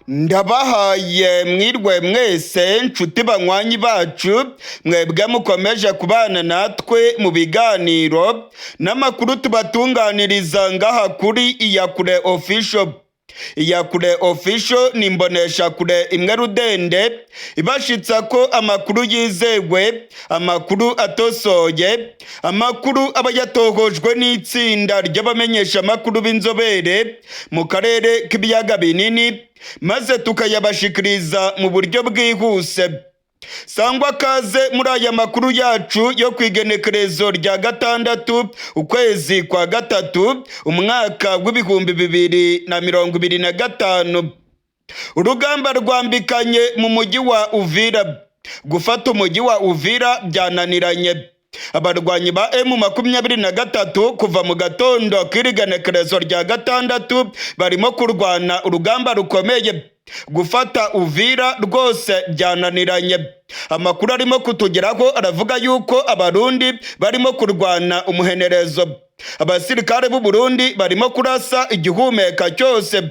Ndabahaye mwirwe mwese nshuti banywanyi bacu, mwebwe mukomeje kubana natwe mu biganiro n'amakuru tubatunganiriza ngaha kuri Iyakure Official. Iyakure Official ni imboneshakure imwe rudende ibashitsa ko amakuru yizewe, amakuru atosoye, amakuru aba yatohojwe n'itsinda ry'abamenyeshamakuru b'inzobere mu karere k'ibiyaga binini, maze tukayabashikiriza mu buryo bwihuse. Sangwa kaze muri aya makuru yacu yo ku igenekerezo rya 6 ukwezi kwa 3 umwaka w'2025. Urugamba rwambikanye mu mujyi wa Uvira. Gufata umujyi wa Uvira byananiranye. Abarwanyi ba M23 kuva mu gatondo k'irigenekerezo rya 6 barimo kurwana urugamba rukomeye. Gufata Uvira rwose byananiranye. Amakuru arimo kutugeraho aravuga yuko Abarundi barimo kurwana umuhenerezo. Abasirikare b'u Burundi barimo kurasa igihumeka cyose.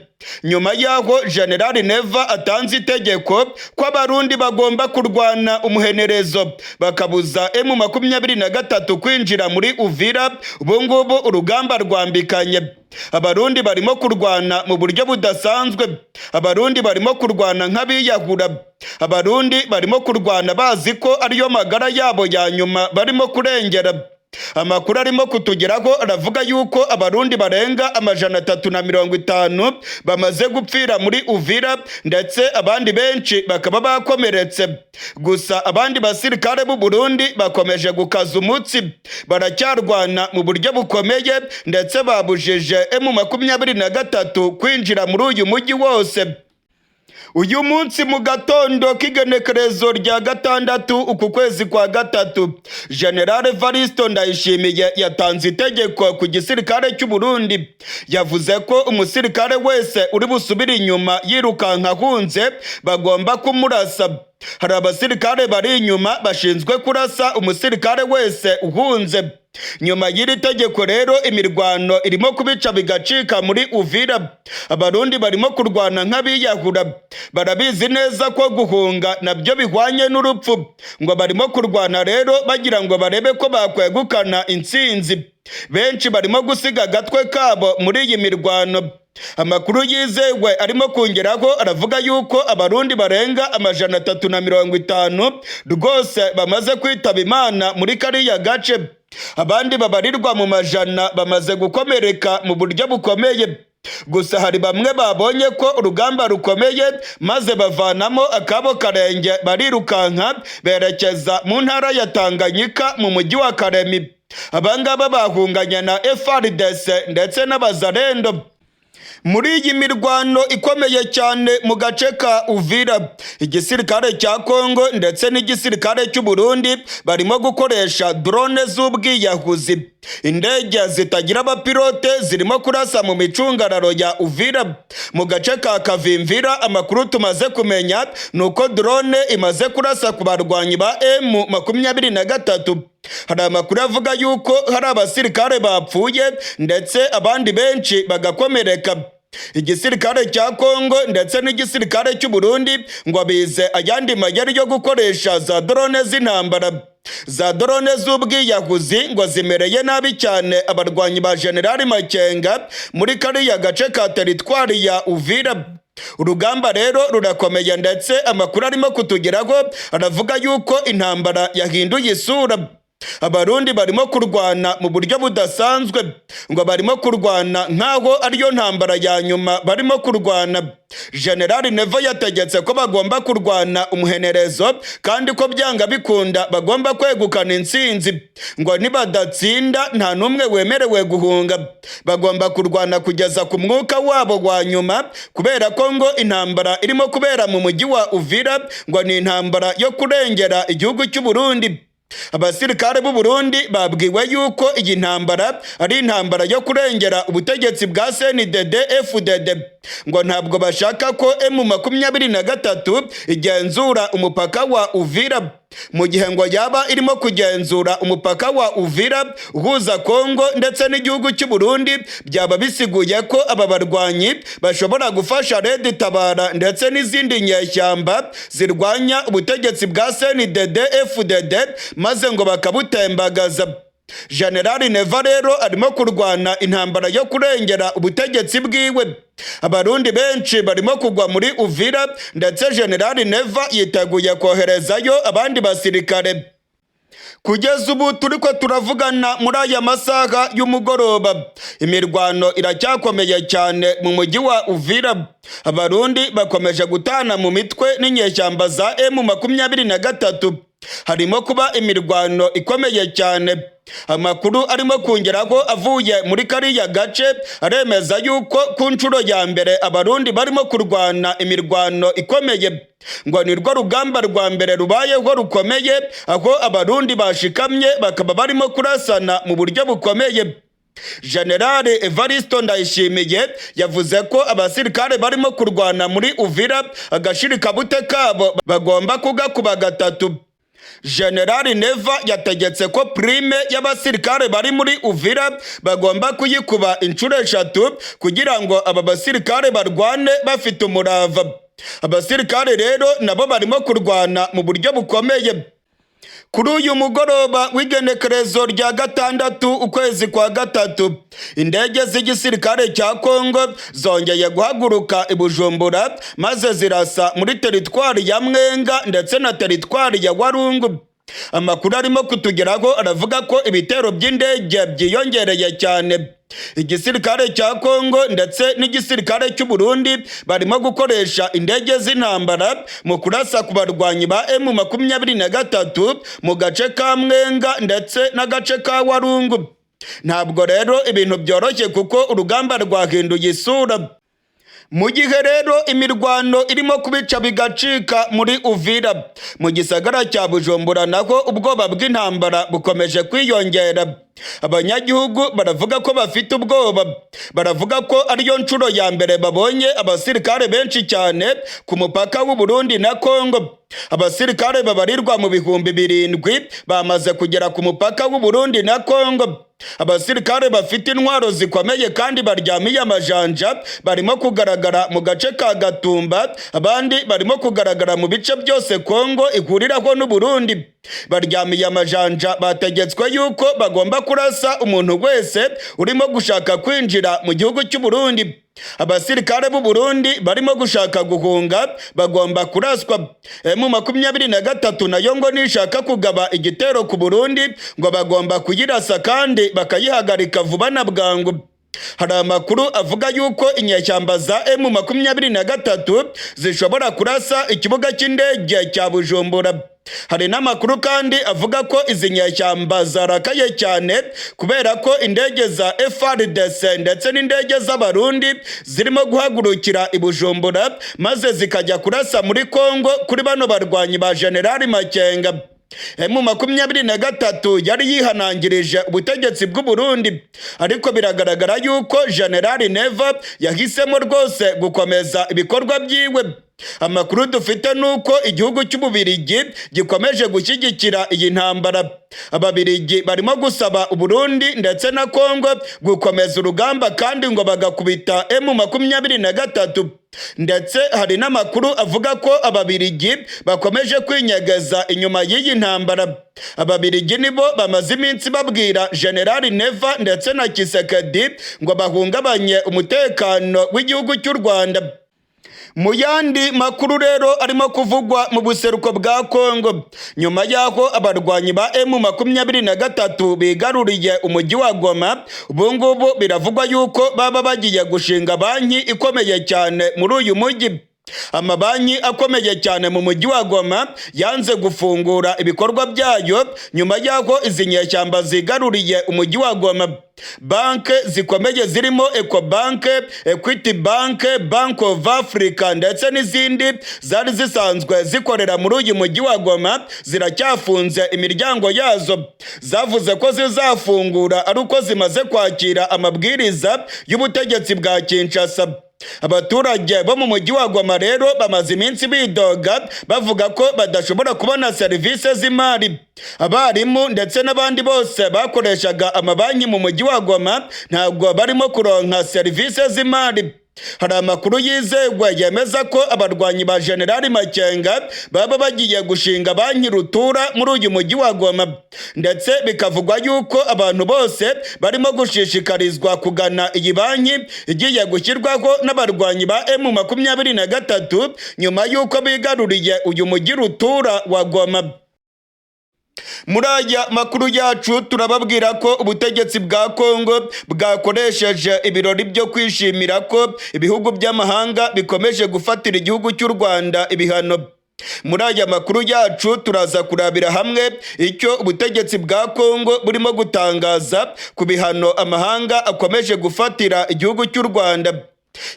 Nyuma y'aho General Neva atanze itegeko ko Abarundi bagomba kurwana umuhenerezo bakabuza M23 kwinjira muri Uvira, ubu ngubu urugamba rwambikanye. Abarundi barimo kurwana mu buryo budasanzwe. Abarundi barimo kurwana nk'abiyahura. Abarundi barimo kurwana bazi ko ariyo magara yabo ya nyuma barimo kurengera. Amakuru arimo kutugeraho aravuga yuko Abarundi barenga 350 bamaze gupfira muri Uvira, ndetse abandi benshi bakaba bakomeretse. Gusa abandi basirikare b'u Burundi bakomeje gukaza umutsi, baracyarwana mu buryo bukomeye, ndetse babujije M23 kwinjira muri uyu mujyi wose. Uyu munsi mu gatondo k'igenekerezo rya 6 uku kwezi kwa 3, General Evaristo Ndayishimiye yatanze itegeko ku gisirikare cy'u Burundi. Yavuze ko umusirikare wese uri busubire inyuma yirukanka ahunze bagomba kumurasa. Hari abasirikare bari inyuma bashinzwe kurasa umusirikare wese uhunze. Nyuma y'iri tegeko rero, imirwano irimo kubica bigacika muri Uvira. Abarundi barimo kurwana nk'abiyahura, barabizi neza ko guhunga nabyo bihwanye n'urupfu. Ngo barimo kurwana rero bagira ngo barebe ko bakwegukana intsinzi. Benshi barimo gusiga agatwe kabo muri iyi mirwano. Amakuru yizewe arimo kongeraho aravuga yuko Abarundi barenga 350 rwose bamaze kwitaba Imana muri kariya gace. Abandi babarirwa mu majana bamaze gukomereka mu buryo bukomeye. Gusa hari bamwe babonye ko urugamba rukomeye, maze bavanamo akabo karenge, barirukanka berekeza mu ntara ya Tanganyika mu mujyi wa Karemi. Abangaba bahunganye na FARDC ndetse n'Abazarendo. Muri iyi mirwano ikomeye cyane mu gace ka Uvira, igisirikare cya Kongo ndetse n'igisirikare cy'u Burundi barimo gukoresha drone z'ubwiyahuzi. Indege zitagira abapilote zirimo kurasa mu micungararo ya Uvira mu gace ka Kavimvira. Amakuru tumaze kumenya ni uko drone imaze kurasa ku barwanyi ba M23. Hari amakuru avuga yuko hari abasirikare bapfuye ndetse abandi benshi bagakomereka. Igisirikare cya Kongo ndetse n'igisirikare cy'u Burundi ngo bize ayandi mayeri yo gukoresha za drone z'intambara. Za drone z'ubwiyahuzi ngo zimereye nabi cyane abarwanyi ba Generali Makenga muri kariya gace ka teritwari ya Uvira. Urugamba rero rurakomeye, ndetse amakuru arimo kutugeraho aravuga yuko intambara yahinduye isura. Abarundi barimo kurwana mu buryo budasanzwe, ngo barimo kurwana nk'aho ariyo ntambara ya nyuma barimo kurwana. Generali Neva yategetse ko bagomba kurwana umuhenerezo, kandi ko byanga bikunda bagomba kwegukana intsinzi. Ngo nibadatsinda nta n'umwe wemerewe guhunga. Bagomba kurwana kugeza ku mwuka wabo wa nyuma, kubera ko ngo intambara irimo kubera mu mujyi wa Uvira ngo ni intambara yo kurengera igihugu cy'u Burundi. Abasirikare b'u Burundi babwiwe yuko iyi ntambara ari intambara yo kurengera ubutegetsi bwa CNDD FDD. Ngo ntabwo bashaka ko M23 igenzura umupaka wa Uvira. Mu gihe ngo yaba irimo kugenzura umupaka wa Uvira uhuza Kongo ndetse n'igihugu cy'u Burundi, byaba bisiguye ko aba barwanyi bashobora gufasha Red Tabara ndetse n'izindi nyeshyamba zirwanya ubutegetsi bwa CNDD FDD, maze ngo bakabutembagaza. Generali Neva rero arimo kurwana intambara yo kurengera ubutegetsi bwiwe. Abarundi benshi barimo kugwa muri Uvira, ndetse Generali Neva yiteguye koherezayo abandi basirikare. Kugeza ubu turiko turavugana muri aya masaha y'umugoroba, imirwano iracyakomeye cyane mu mujyi wa Uvira. Abarundi bakomeje gutana mu mitwe n'inyeshyamba za M23. Harimo kuba imirwano ikomeye cyane. Amakuru arimo kongeraho avuye muri kariya gace aremeza yuko ku nshuro ya mbere Abarundi barimo kurwana imirwano ikomeye. Ngo ni rwo rugamba rwa mbere rubayeho rukomeye, aho Abarundi bashikamye bakaba barimo kurasana mu buryo bukomeye. Generali Evaristo Ndayishimiye yavuze ko abasirikare barimo kurwana muri Uvira agashirikabute kabo bagomba kugakuba gatatu. Generali Neva yategetse ko prime y'abasirikare bari muri Uvira bagomba kuyikuba inshuro eshatu, kugira ngo aba basirikare barwane bafite umurava. Abasirikare rero nabo barimo kurwana mu buryo bukomeye. Kuri uyu mugoroba w'igenekerezo rya 6 ukwezi kwa gatatu, indege z'igisirikare cya Kongo zongeye guhaguruka i Bujumbura, maze zirasa muri teritwari ya Mwenga ndetse na teritwari ya Walungu. Amakuru arimo kutugeraho aravuga ko ibitero by'indege byiyongereye cyane. Igisirikare cya Kongo ndetse n'igisirikare cy'u Burundi barimo gukoresha indege z'intambara mu kurasa ku barwanyi ba M23 mu gace ka Mwenga ndetse n'agace ka Walungu. Ntabwo rero ibintu byoroshye, kuko urugamba rwahinduye isura. Mu gihe rero imirwano irimo kubica bigacika muri Uvira, mu gisagara cya Bujumbura naho ubwoba bw'intambara bukomeje kwiyongera. Abanyagihugu baravuga ko bafite ubwoba, baravuga ko ariyo nshuro ya mbere babonye abasirikare benshi cyane ku mupaka w'u Burundi na Kongo. Abasirikare babarirwa mu 7000 bamaze kugera ku mupaka w'u Burundi na Kongo. Abasirikare bafite intwaro zikomeye kandi baryamiye amajanja barimo kugaragara mu gace ka Gatumba, abandi barimo kugaragara mu bice byose Kongo ihuriraho n'u Burundi. Baryamiye amajanja, bategetswe yuko bagomba kurasa umuntu wese urimo gushaka kwinjira mu gihugu cy'u Burundi. Abasirikare b'u Burundi barimo gushaka guhunga bagomba kuraswa. M23 nayo ngo nishaka kugaba igitero ku Burundi, ngo bagomba kuyirasa kandi bakayihagarika vuba na bwangu. Hari amakuru avuga yuko inyeshyamba za M23 zishobora kurasa ikibuga cy'indege cya Bujumbura. Hari n'amakuru kandi avuga ko izi nyeshyamba zarakaye cyane kubera ko indege za FARDC ndetse n'indege z'Abarundi zirimo guhagurukira i Bujumbura, maze zikajya kurasa muri Kongo kuri bano barwanyi ba Generali Makenga. M23 yari yihanangirije ubutegetsi bw'u Burundi, ariko biragaragara yuko Generali Neva yahisemo rwose gukomeza ibikorwa byiwe. Amakuru dufite ni uko igihugu cy'Ububirigi gikomeje gushyigikira iyi ntambara. Ababirigi barimo gusaba Uburundi ndetse na Kongo gukomeza urugamba kandi ngo bagakubita M23. Ndetse hari n'amakuru avuga ko Ababirigi bakomeje kwinyegeza inyuma y'iyi ntambara. Ababirigi nibo bamaze iminsi babwira Generali Neva ndetse na Tshisekedi ngo bahungabanye umutekano w'igihugu cy'u Rwanda. Mu yandi makuru rero arimo kuvugwa mu buseruko bwa Kongo, nyuma y'aho abarwanyi ba M23 bigaruriye umujyi wa Goma, ubu ngubu biravugwa yuko baba bagiye gushinga banki ikomeye cyane muri uyu mujyi. Amabanki akomeye cyane mu mujyi wa Goma yanze gufungura ibikorwa byayo nyuma y'aho izi nyeshyamba zigaruriye umujyi wa Goma. Banke zikomeye zirimo Ecobank, Equity Bank, Bank of Africa ndetse n'izindi zari zisanzwe zikorera muri uyu mujyi wa Goma ziracyafunze imiryango yazo. Zavuze ko zizafungura ari uko zimaze kwakira amabwiriza y'ubutegetsi bwa Kinshasa. Abaturage bo mu mujyi wa Goma rero bamaze iminsi bidoga, bavuga ko badashobora kubona serivisi z'imari. Abarimu ndetse n'abandi bose bakoreshaga amabanki mu mujyi wa Goma ntabwo barimo kuronka serivisi z'imari. Hari amakuru yizewe yemeza ko abarwanyi ba Generali Makenga baba bagiye gushinga banki rutura muri uyu mujyi wa Goma, ndetse bikavugwa yuko abantu bose barimo gushishikarizwa kugana iyi banki igiye gushyirwaho n'abarwanyi ba M23 nyuma y'uko bigaruriye uyu mujyi rutura wa Goma. Muri aya makuru yacu turababwira ko ubutegetsi bwa Kongo bwakoresheje ibirori byo kwishimira ko ibihugu by'amahanga bikomeje gufatira igihugu cy'u Rwanda ibihano. Muri aya makuru yacu turaza kurabira hamwe icyo ubutegetsi bwa Kongo burimo gutangaza ku bihano amahanga akomeje gufatira igihugu cy'u Rwanda.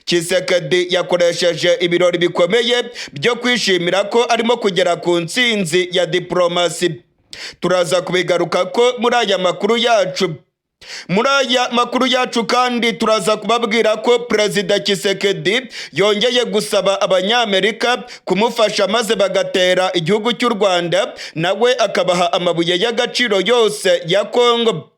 Tshisekedi yakoresheje ibirori bikomeye byo kwishimira ko arimo kugera ku ntsinzi ya diplomasi. Turaza kubigaruka ko muri aya makuru yacu. Muri aya makuru yacu kandi turaza kubabwira ko Perezida Tshisekedi yongeye gusaba Abanyamerika kumufasha maze bagatera igihugu cy'u Rwanda, nawe akabaha amabuye y'agaciro yose ya Kongo.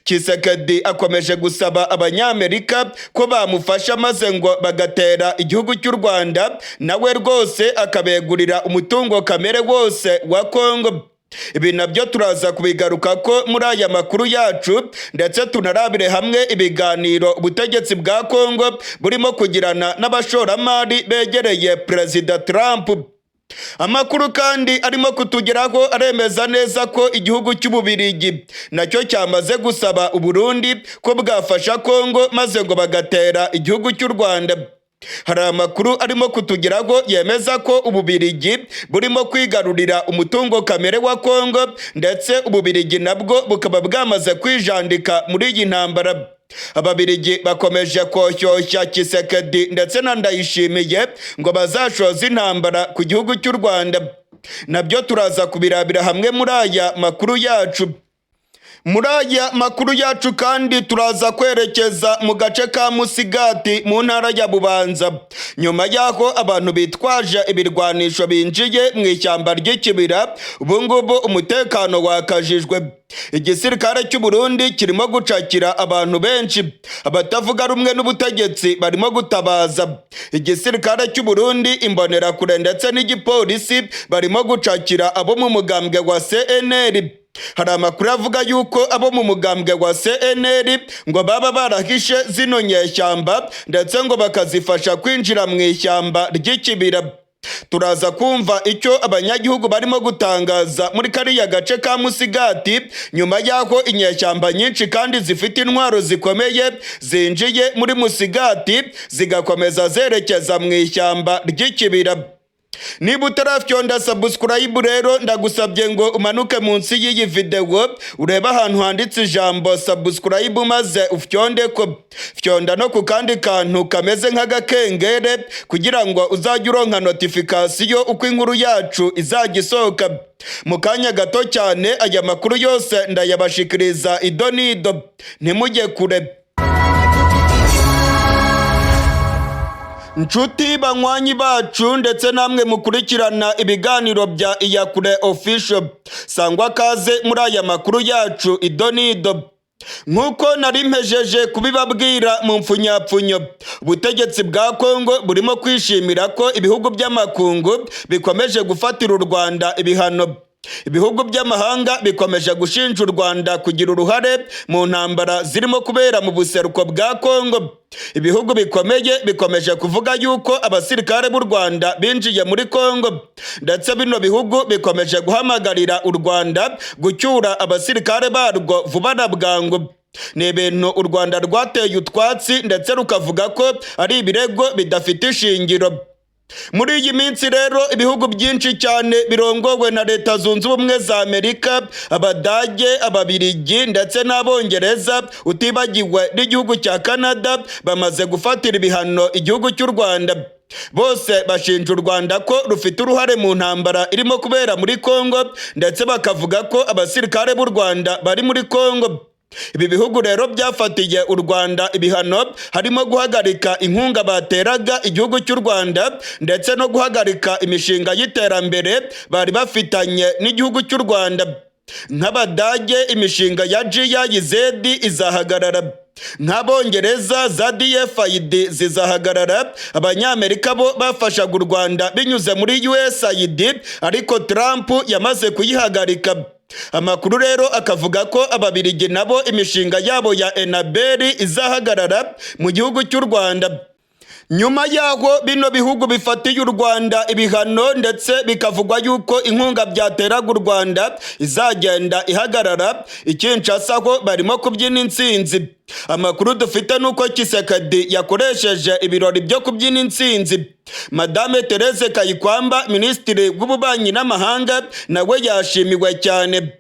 Tshisekedi akomeje gusaba Abanyamerika ko bamufasha maze ngo bagatera igihugu cy'u Rwanda, nawe rwose akabegurira umutungo kamere wose wa Kongo. Ibi nabyo turaza kubigaruka ko muri aya makuru yacu, ndetse tunarabire hamwe ibiganiro ubutegetsi bwa Kongo burimo kugirana n'abashoramari begereye Perezida Trump. Amakuru kandi arimo kutugeraho aremeza neza ko igihugu cy'Ububirigi nacyo cyamaze gusaba Uburundi ko bwafasha Kongo maze ngo bagatera igihugu cy'u Rwanda. Hari amakuru arimo kutugeraho yemeza ko Ububirigi burimo kwigarurira umutungo kamere wa Kongo, ndetse Ububirigi nabwo bukaba bwamaze kwijandika muri iyi ntambara. Ababirigi bakomeje koshyushya Tshisekedi ndetse na Ndayishimiye ngo bazashoze intambara ku gihugu cy'u Rwanda. Nabyo turaza kubirabira hamwe muri aya makuru yacu. Muri aya makuru yacu kandi turaza kwerekeza mu gace ka Musigati mu ntara ya Bubanza, nyuma y'aho abantu bitwaje ibirwanisho binjiye mu ishyamba ry'Ikibira. Ubu ngubu umutekano wakajijwe. Igisirikare cy'u Burundi kirimo gucakira abantu benshi. Abatavuga rumwe n'ubutegetsi barimo gutabaza. Igisirikare cy'u Burundi, Imbonerakure ndetse n'igipolisi barimo gucakira abo mu mugambwe wa CNL. Hari amakuru avuga yuko abo mu mugambwe wa CNL ngo baba barahishe zino nyeshyamba, ndetse ngo bakazifasha kwinjira mu ishyamba ry'Ikibira. Turaza kumva icyo abanyagihugu barimo gutangaza muri kariya gace ka Musigati nyuma y'aho inyeshyamba nyinshi kandi zifite intwaro zikomeye zinjiye muri Musigati, zigakomeza zerekeza mu ishyamba ry'Ikibira. Niba utarafyonda subscribe rero, ndagusabye ngo umanuke munsi y'iyi videwo, urebe ahantu handitse ijambo subscribe, maze ufyonde ko. Fyonda no ku kandi kantu kameze nk'agakengere kugira ngo uzajye uronka notification uko inkuru yacu izajya isohoka. Mu kanya gato cyane aya makuru yose ndayabashikiriza ido n'ido, ntimujye kure. Nshuti banywanyi bacu ndetse namwe mukurikirana ibiganiro bya Iyakure Official, sangwa kaze muri aya makuru yacu ido n'ido. Nk'uko nari mpejeje kubibabwira mu mfunyapfunyo, ubutegetsi bwa Kongo burimo kwishimira ko ibihugu by'amakungu bikomeje gufatira u Rwanda ibihano. Ibihugu by'amahanga bikomeje gushinja u Rwanda kugira uruhare mu ntambara zirimo kubera mu buseruko bwa Kongo. Ibihugu bikomeye bikomeje kuvuga yuko abasirikare b'u Rwanda binjiye muri Kongo, ndetse bino bihugu bikomeje guhamagarira u Rwanda gucyura abasirikare barwo vuba na bwangu. Ni ibintu u Rwanda rwateye utwatsi, ndetse rukavuga ko ari ibirego bidafite ishingiro. Muri iyi minsi rero ibihugu byinshi cyane birongowe na Leta Zunze Ubumwe za Amerika, Abadage, Ababirigi ndetse n'Abongereza, utibagiwe n'igihugu cya Canada, bamaze gufatira ibihano igihugu cy'u Rwanda. Bose bashinja u Rwanda ko rufite uruhare mu ntambara irimo kubera muri Kongo, ndetse bakavuga ko abasirikare b'u Rwanda bari muri Kongo. Ibi bihugu rero byafatiye u Rwanda ibihano, harimo guhagarika inkunga bateraga igihugu cy'u Rwanda ndetse no guhagarika imishinga y'iterambere bari bafitanye n'igihugu cy'u Rwanda. Nk'Abadage, imishinga ya GIZ izahagarara, nk'Abongereza za DFID zizahagarara. Abanyamerika bo bafashaga u Rwanda binyuze muri USAID, ariko Trump yamaze kuyihagarika. Amakuru rero akavuga ko Ababirigi nabo imishinga yabo ya Enabel izahagarara mu gihugu cy'u Rwanda. Nyuma yaho bino bihugu bifatiye u Rwanda ibihano, ndetse bikavugwa yuko inkunga byateraga u Rwanda izagenda ihagarara, i Kinshasa ho barimo kubyina intsinzi. Amakuru dufite ni uko Tshisekedi yakoresheje ibirori byo kubyina intsinzi. Madame Therese Kayikwamba, minisitiri w'ububanyi n'amahanga, nawe yashimiwe cyane.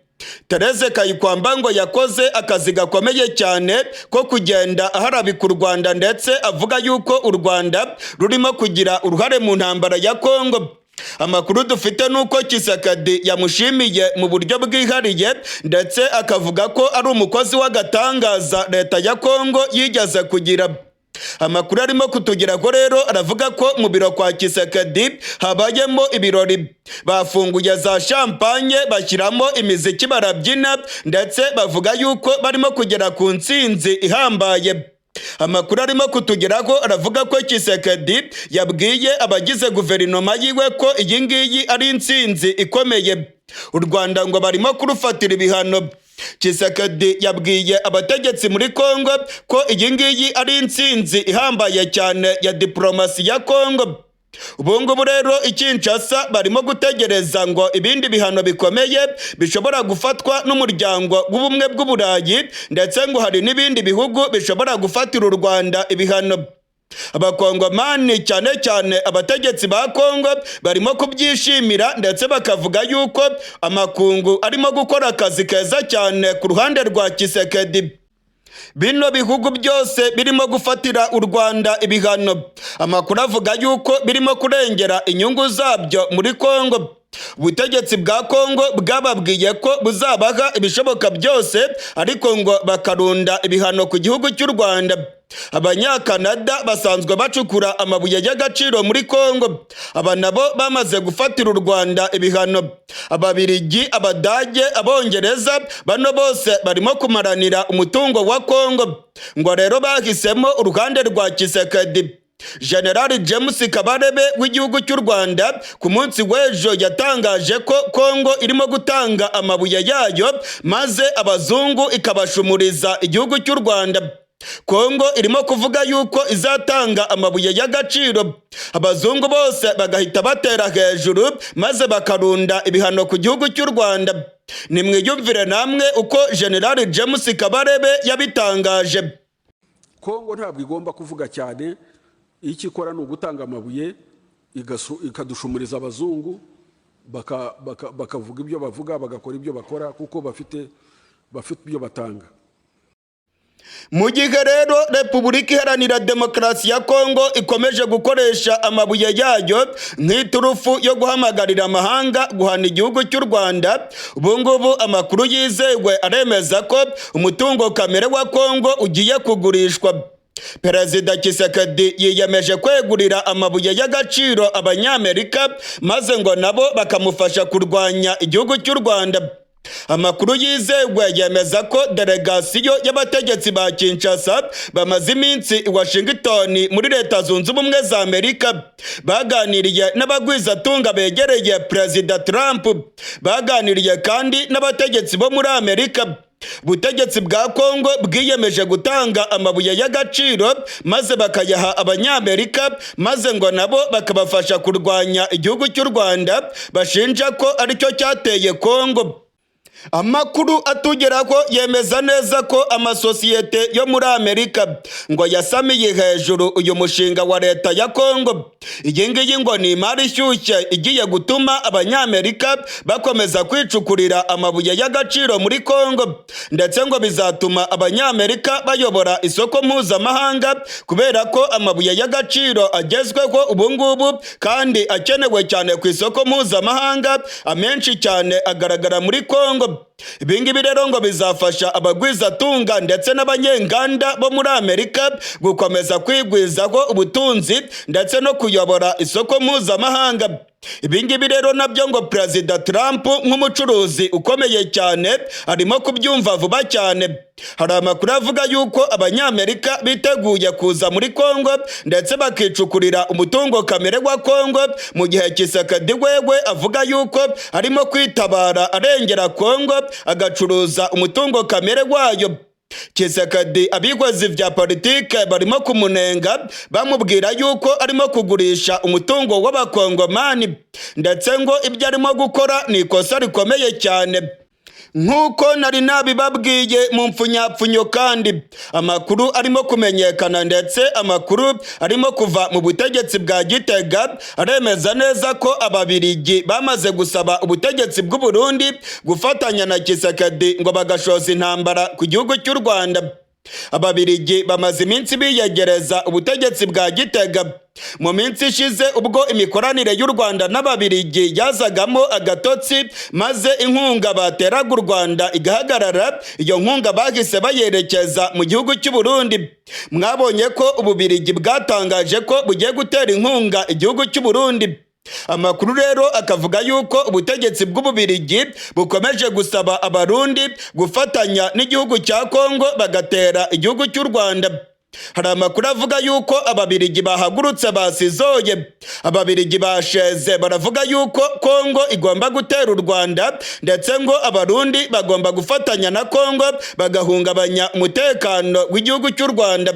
Therese Kayikwamba ngo yakoze akazi gakomeye cyane ko kugenda aharabika u Rwanda, ndetse avuga yuko u Rwanda rurimo kugira uruhare mu ntambara ya Kongo. Amakuru dufite ni uko Tshisekedi yamushimiye mu buryo bwihariye, ndetse akavuga ko ari umukozi w'agatangaza leta ya Kongo yigeze kugira. Amakuru arimo kutugeraho rero aravuga ko mu biro kwa Tshisekedi habayemo ibirori, bafunguye za champagne, bashyiramo imiziki, barabyina, ndetse bavuga yuko barimo kugera ku ntsinzi ihambaye. Amakuru arimo kutugeraho aravuga ko Tshisekedi yabwiye abagize guverinoma yiwe ko iyi ngiyi ari intsinzi ikomeye. U Rwanda ngo barimo kurufatira ibihano. Tshisekedi yabwiye abategetsi muri Kongo ko iyi ngiyi ari intsinzi ihambaye cyane ya diplomasi ya Kongo. Ubu ngubu rero i Kinshasa barimo gutegereza ngo ibindi bihano bikomeye bishobora gufatwa n'Umuryango w'Ubumwe bw'Uburayi, ndetse ngo hari n'ibindi bihugu bishobora gufatira u Rwanda ibihano. Abakongomani, cyane cyane abategetsi ba Kongo, barimo kubyishimira, ndetse bakavuga yuko amakungu arimo gukora akazi keza cyane ku ruhande rwa Tshisekedi. Bino bihugu byose birimo gufatira u Rwanda ibihano, amakuru avuga yuko birimo kurengera inyungu zabyo muri Kongo. Ubutegetsi bwa Kongo bwababwiye ko buzabaha ibishoboka byose, ariko ngo bakarunda ibihano ku gihugu cy'u Rwanda. Abanyakanada basanzwe bacukura amabuye y'agaciro muri Kongo, aba nabo bamaze gufatira u Rwanda ibihano. Ababirigi, Abadage, Abongereza, bano bose barimo kumaranira umutungo wa Kongo, ngo rero bahisemo uruhande rwa Tshisekedi. General James Kabarebe w'igihugu cy'u Rwanda ku munsi w'ejo yatangaje ko Kongo irimo gutanga amabuye yayo, maze abazungu ikabashumuriza igihugu cy'u Rwanda. Kongo irimo kuvuga yuko izatanga amabuye y'agaciro, abazungu bose bagahita batera hejuru, maze bakarunda ibihano ku gihugu cy'u Rwanda. Nimwiyumvire namwe uko General James Kabarebe yabitangaje. Kongo ntabwo igomba kuvuga cyane. Icyo ikora ni ugutanga amabuye, ikadushumuriza abazungu, bakavuga ibyo bavuga, bagakora ibyo bakora, kuko bafite ibyo batanga. Mu gihe rero Repubulika Iharanira Demokarasi ya Kongo ikomeje gukoresha amabuye yayo nk'iturufu yo guhamagarira amahanga guhana igihugu cy'u Rwanda, ubu ngubu amakuru yizewe aremeza ko umutungo kamere wa Kongo ugiye kugurishwa. Perezida Tshisekedi yiyemeje kwegurira amabuye y'agaciro Abanyamerika, maze ngo nabo bakamufasha kurwanya igihugu cy'u Rwanda. Amakuru yizewe yemeza ko delegasiyo y'abategetsi ba Kinshasa bamaze iminsi i Washington muri Leta Zunze Ubumwe za Amerika, baganiriye n'abagwizatunga begereye Perezida Trump, baganiriye kandi n'abategetsi bo muri Amerika. Ubutegetsi bwa Kongo bwiyemeje gutanga amabuye y'agaciro, maze bakayaha Abanyamerika, maze ngo nabo bakabafasha kurwanya igihugu cy'u Rwanda bashinja ko aricyo cyateye Kongo. Amakuru atugeraho yemeza neza ko amasosiyete yo muri Amerika ngo yasamiye hejuru uyu mushinga wa leta ya Kongo. Iyi ngiyi ngo ni imari ishyushye igiye gutuma Abanyamerika bakomeza kwicukurira amabuye y'agaciro muri Kongo, ndetse ngo bizatuma Abanyamerika bayobora isoko mpuzamahanga, kubera ko amabuye y'agaciro agezweho ubu ngubu kandi akenewe cyane ku isoko mpuzamahanga, amenshi cyane agaragara muri Kongo. Kongo. Ibingibi rero ngo bizafasha abagwizatunga ndetse n'abanyenganda bo muri Amerika gukomeza kwigwizaho ubutunzi ndetse no kuyobora isoko mpuzamahanga. Ibingibi rero nabyo ngo Perezida Trump, nk'umucuruzi ukomeye cyane, arimo kubyumva vuba cyane. Hari amakuru avuga yuko Abanyamerika biteguye kuza muri Kongo ndetse bakicukurira umutungo kamere wa Kongo, mu gihe Tshisekedi wewe avuga yuko arimo kwitabara arengera Kongo, agacuruza umutungo kamere wayo. Tshisekedi, abikozi vya politike barimo kumunenga, bamubwira yuko arimo kugurisha umutungo w'Abakongomani, ndetse ngo ibyo arimo gukora ni ikosa rikomeye cyane. Nk'uko nari nabibabwiye mu mpfunyapfunyo, kandi amakuru arimo kumenyekana ndetse amakuru arimo kuva mu butegetsi bwa Gitega aremeza neza ko Ababirigi bamaze gusaba ubutegetsi bw'u Burundi gufatanya na Tshisekedi ngo bagashoza intambara ku gihugu cy'u Rwanda. Ababirigi bamaze iminsi biyegereza ubutegetsi bwa Gitega. Mu minsi ishize, ubwo imikoranire y'u Rwanda n'Ababirigi yazagamo agatotsi, maze inkunga bateraga u Rwanda igahagarara, iyo nkunga bahise bayerekeza mu gihugu cy'u Burundi. Mwabonye ko Ububirigi bwatangaje ko bugiye gutera inkunga igihugu cy'u Burundi. Amakuru rero akavuga yuko ubutegetsi bw'Ububirigi bukomeje gusaba Abarundi gufatanya n'igihugu cya Kongo bagatera igihugu cy'u Rwanda. Hari amakuru avuga yuko Ababirigi bahagurutse basizoye, Ababirigi basheze, baravuga yuko Kongo igomba gutera u Rwanda, ndetse ngo Abarundi bagomba gufatanya na Kongo bagahungabanya umutekano w'igihugu cy'u Rwanda.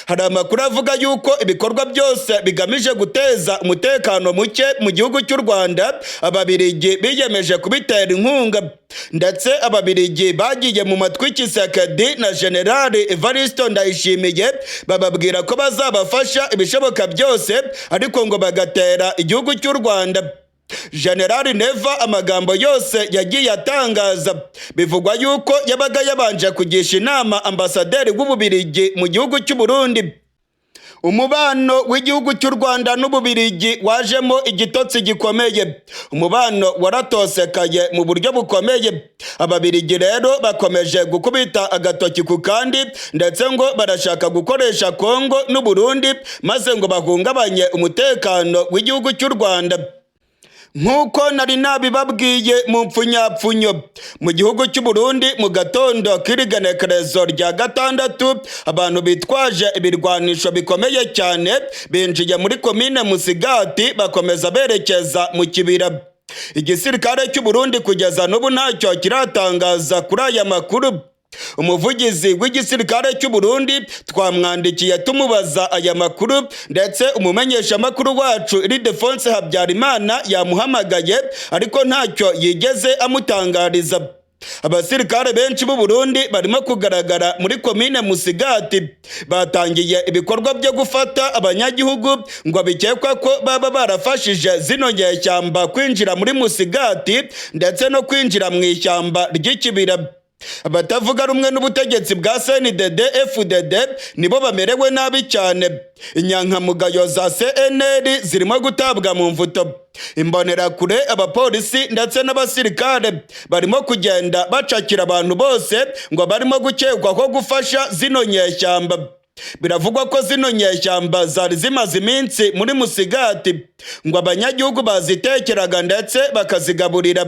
Hari amakuru avuga yuko ibikorwa byose bigamije guteza umutekano muke mu gihugu cy'u Rwanda Ababirigi biyemeje kubitera inkunga, ndetse Ababirigi bagiye mu matwi Tshisekedi na Generali Evaristo Ndayishimiye, bababwira ko bazabafasha ibishoboka byose, ariko ngo bagatera igihugu cy'u Rwanda. Generali Neva, amagambo yose yagiye atangaza, bivugwa yuko yabaga yabanje kugisha inama ambasaderi w'Ububirigi mu gihugu cy'u Burundi. Umubano w'igihugu cy'u Rwanda n'Ububirigi wajemo igitotsi gikomeye, umubano waratosekaye mu buryo bukomeye. Ababirigi rero bakomeje gukubita agatoki ku kandi, ndetse ngo barashaka gukoresha Kongo n'Uburundi maze ngo bahungabanye umutekano w'igihugu cy'u Rwanda. Nk'uko nari nabibabwiye mu mpfunyapfunyo, mu gihugu cy'u Burundi, mu gatondo k'irigenekerezo rya 6, abantu bitwaje ibirwanisho bikomeye cyane binjiye muri komine Musigati, bakomeza berekeza mu Kibira. Igisirikare cy'u Burundi kugeza n'ubu ntacyo kiratangaza kuri aya makuru. Umuvugizi w'igisirikare cy'u Burundi twamwandikiye tumubaza aya makuru, ndetse umumenyeshamakuru wacu Ildefonse Habyarimana yamuhamagaye, ariko ntacyo yigeze amutangariza. Abasirikare benshi b'u Burundi barimo kugaragara muri komine Musigati, batangiye ibikorwa byo gufata abanyagihugu ngo bikekwa ko baba barafashije zino nyeshyamba kwinjira muri Musigati ndetse no kwinjira mu ishyamba ry'Ikibira. Abatavuga rumwe n'ubutegetsi bwa CNDD FDD nibo bamerewe nabi cyane. Inyankamugayo za CNL zirimo gutabwa mu mvuto. Imbonerakure, abapolisi ndetse n'abasirikare barimo kugenda bacakira abantu bose ngo barimo gukekwa ko gufasha zino nyeshyamba. Biravugwa ko zino nyeshyamba zari zimaze iminsi muri Musigati, ngo abanyagihugu bazitekeraga ndetse bakazigaburira.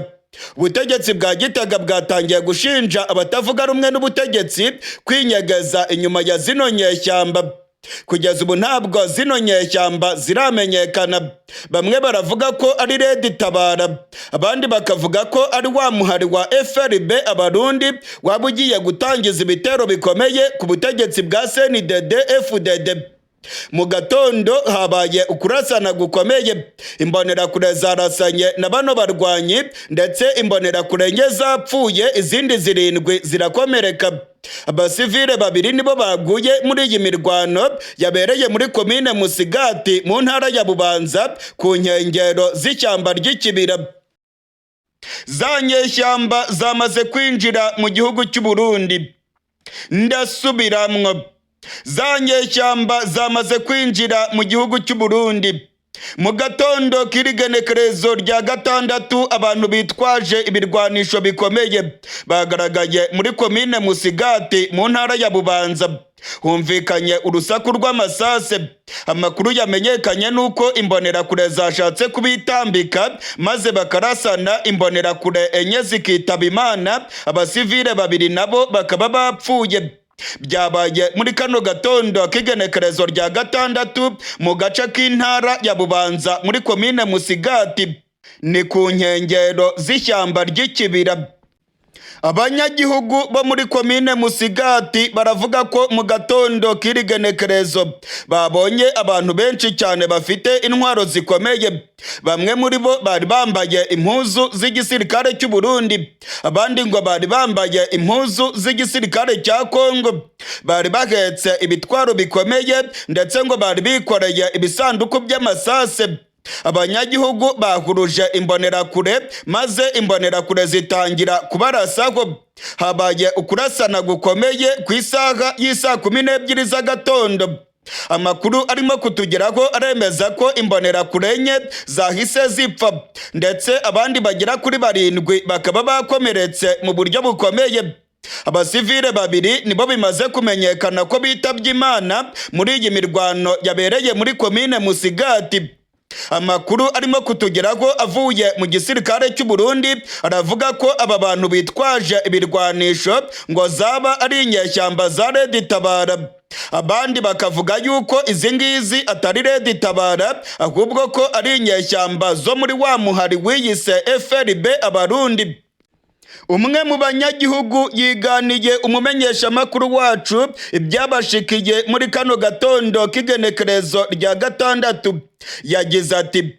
Ubutegetsi bwa Gitega bwatangiye gushinja abatavuga rumwe n'ubutegetsi kwinyegeza inyuma ya zino nyeshyamba. Kugeza ubu ntabwo zino nyeshyamba ziramenyekana. Bamwe baravuga ko ari Red Tabara, abandi bakavuga ko ari wa muhari wa FRB Abarundi waba ugiye gutangiza ibitero bikomeye ku butegetsi bwa CNDD FDD. Mu gatondo habaye ukurasana gukomeye, Imbonerakure zarasanye na bano barwanyi, ndetse Imbonerakure 4 zapfuye, izindi 7 zirakomereka. Abasivile babiri nibo baguye muri iyi mirwano yabereye muri komine Musigati mu ntara ya Bubanza, ku nkengero z'ishyamba ry'Ikibira. Za nyeshyamba zamaze kwinjira mu gihugu cy'u Burundi. Ndasubiramwo, za nyeshyamba zamaze kwinjira mu gihugu cy'u Burundi. Mu gatondo k'irigenekerezo rya gatandatu, abantu bitwaje ibirwanisho bikomeye bagaragaye muri komine Musigati mu ntara ya Bubanza. Humvikanye urusaku rw'amasase. Amakuru yamenyekanye nuko imbonerakure zashatse kubitambika maze bakarasana, imbonerakure enye zikitaba Imana, abasivile babiri nabo bakaba bapfuye. Byabaye muri kano gatondo k'igenekerezo rya gatandatu mu gace k'intara ya Bubanza muri komine Musigati, ni ku nkengero z'ishyamba ry'ikibira. Abanyagihugu bo muri komine Musigati baravuga ko mu gatondo k'iri genekerezo babonye abantu benshi cyane bafite intwaro zikomeye. Bamwe muri bo bari bambaye impuzu z'igisirikare cy'u Burundi, abandi ngo bari bambaye impuzu z'igisirikare cya Kongo. Bari bahetse ibitwaro bikomeye, ndetse ngo bari bikoreye ibisanduku by'amasase. Abanyagihugu bahuruje imbonerakure, maze imbonerakure zitangira kubarasaho. Habaye ukurasana gukomeye ku isaha y'isaa 12 z'agatondo. Amakuru arimo kutugeraho aremeza ko imbonerakure enye zahise zipfa, ndetse abandi bagera kuri barindwi bakaba bakomeretse mu buryo bukomeye. Abasivile babiri nibo bimaze kumenyekana ko bitabye Imana muri iyi mirwano yabereye muri komine Musigati. Amakuru arimo kutugeraho avuye mu gisirikare cy'u Burundi aravuga ko aba bantu bitwaje ibirwanisho ngo zaba ari inyeshyamba za Red Tabara, abandi bakavuga yuko izi ngizi atari Red Tabara, ahubwo ko ari inyeshyamba zo muri wa muhari wiyise FRB Abarundi. Umwe mu banyagihugu yiganiye umumenyeshamakuru wacu ibyabashikiye muri kano gatondo k'igenekerezo rya gatandatu. Yagize ati: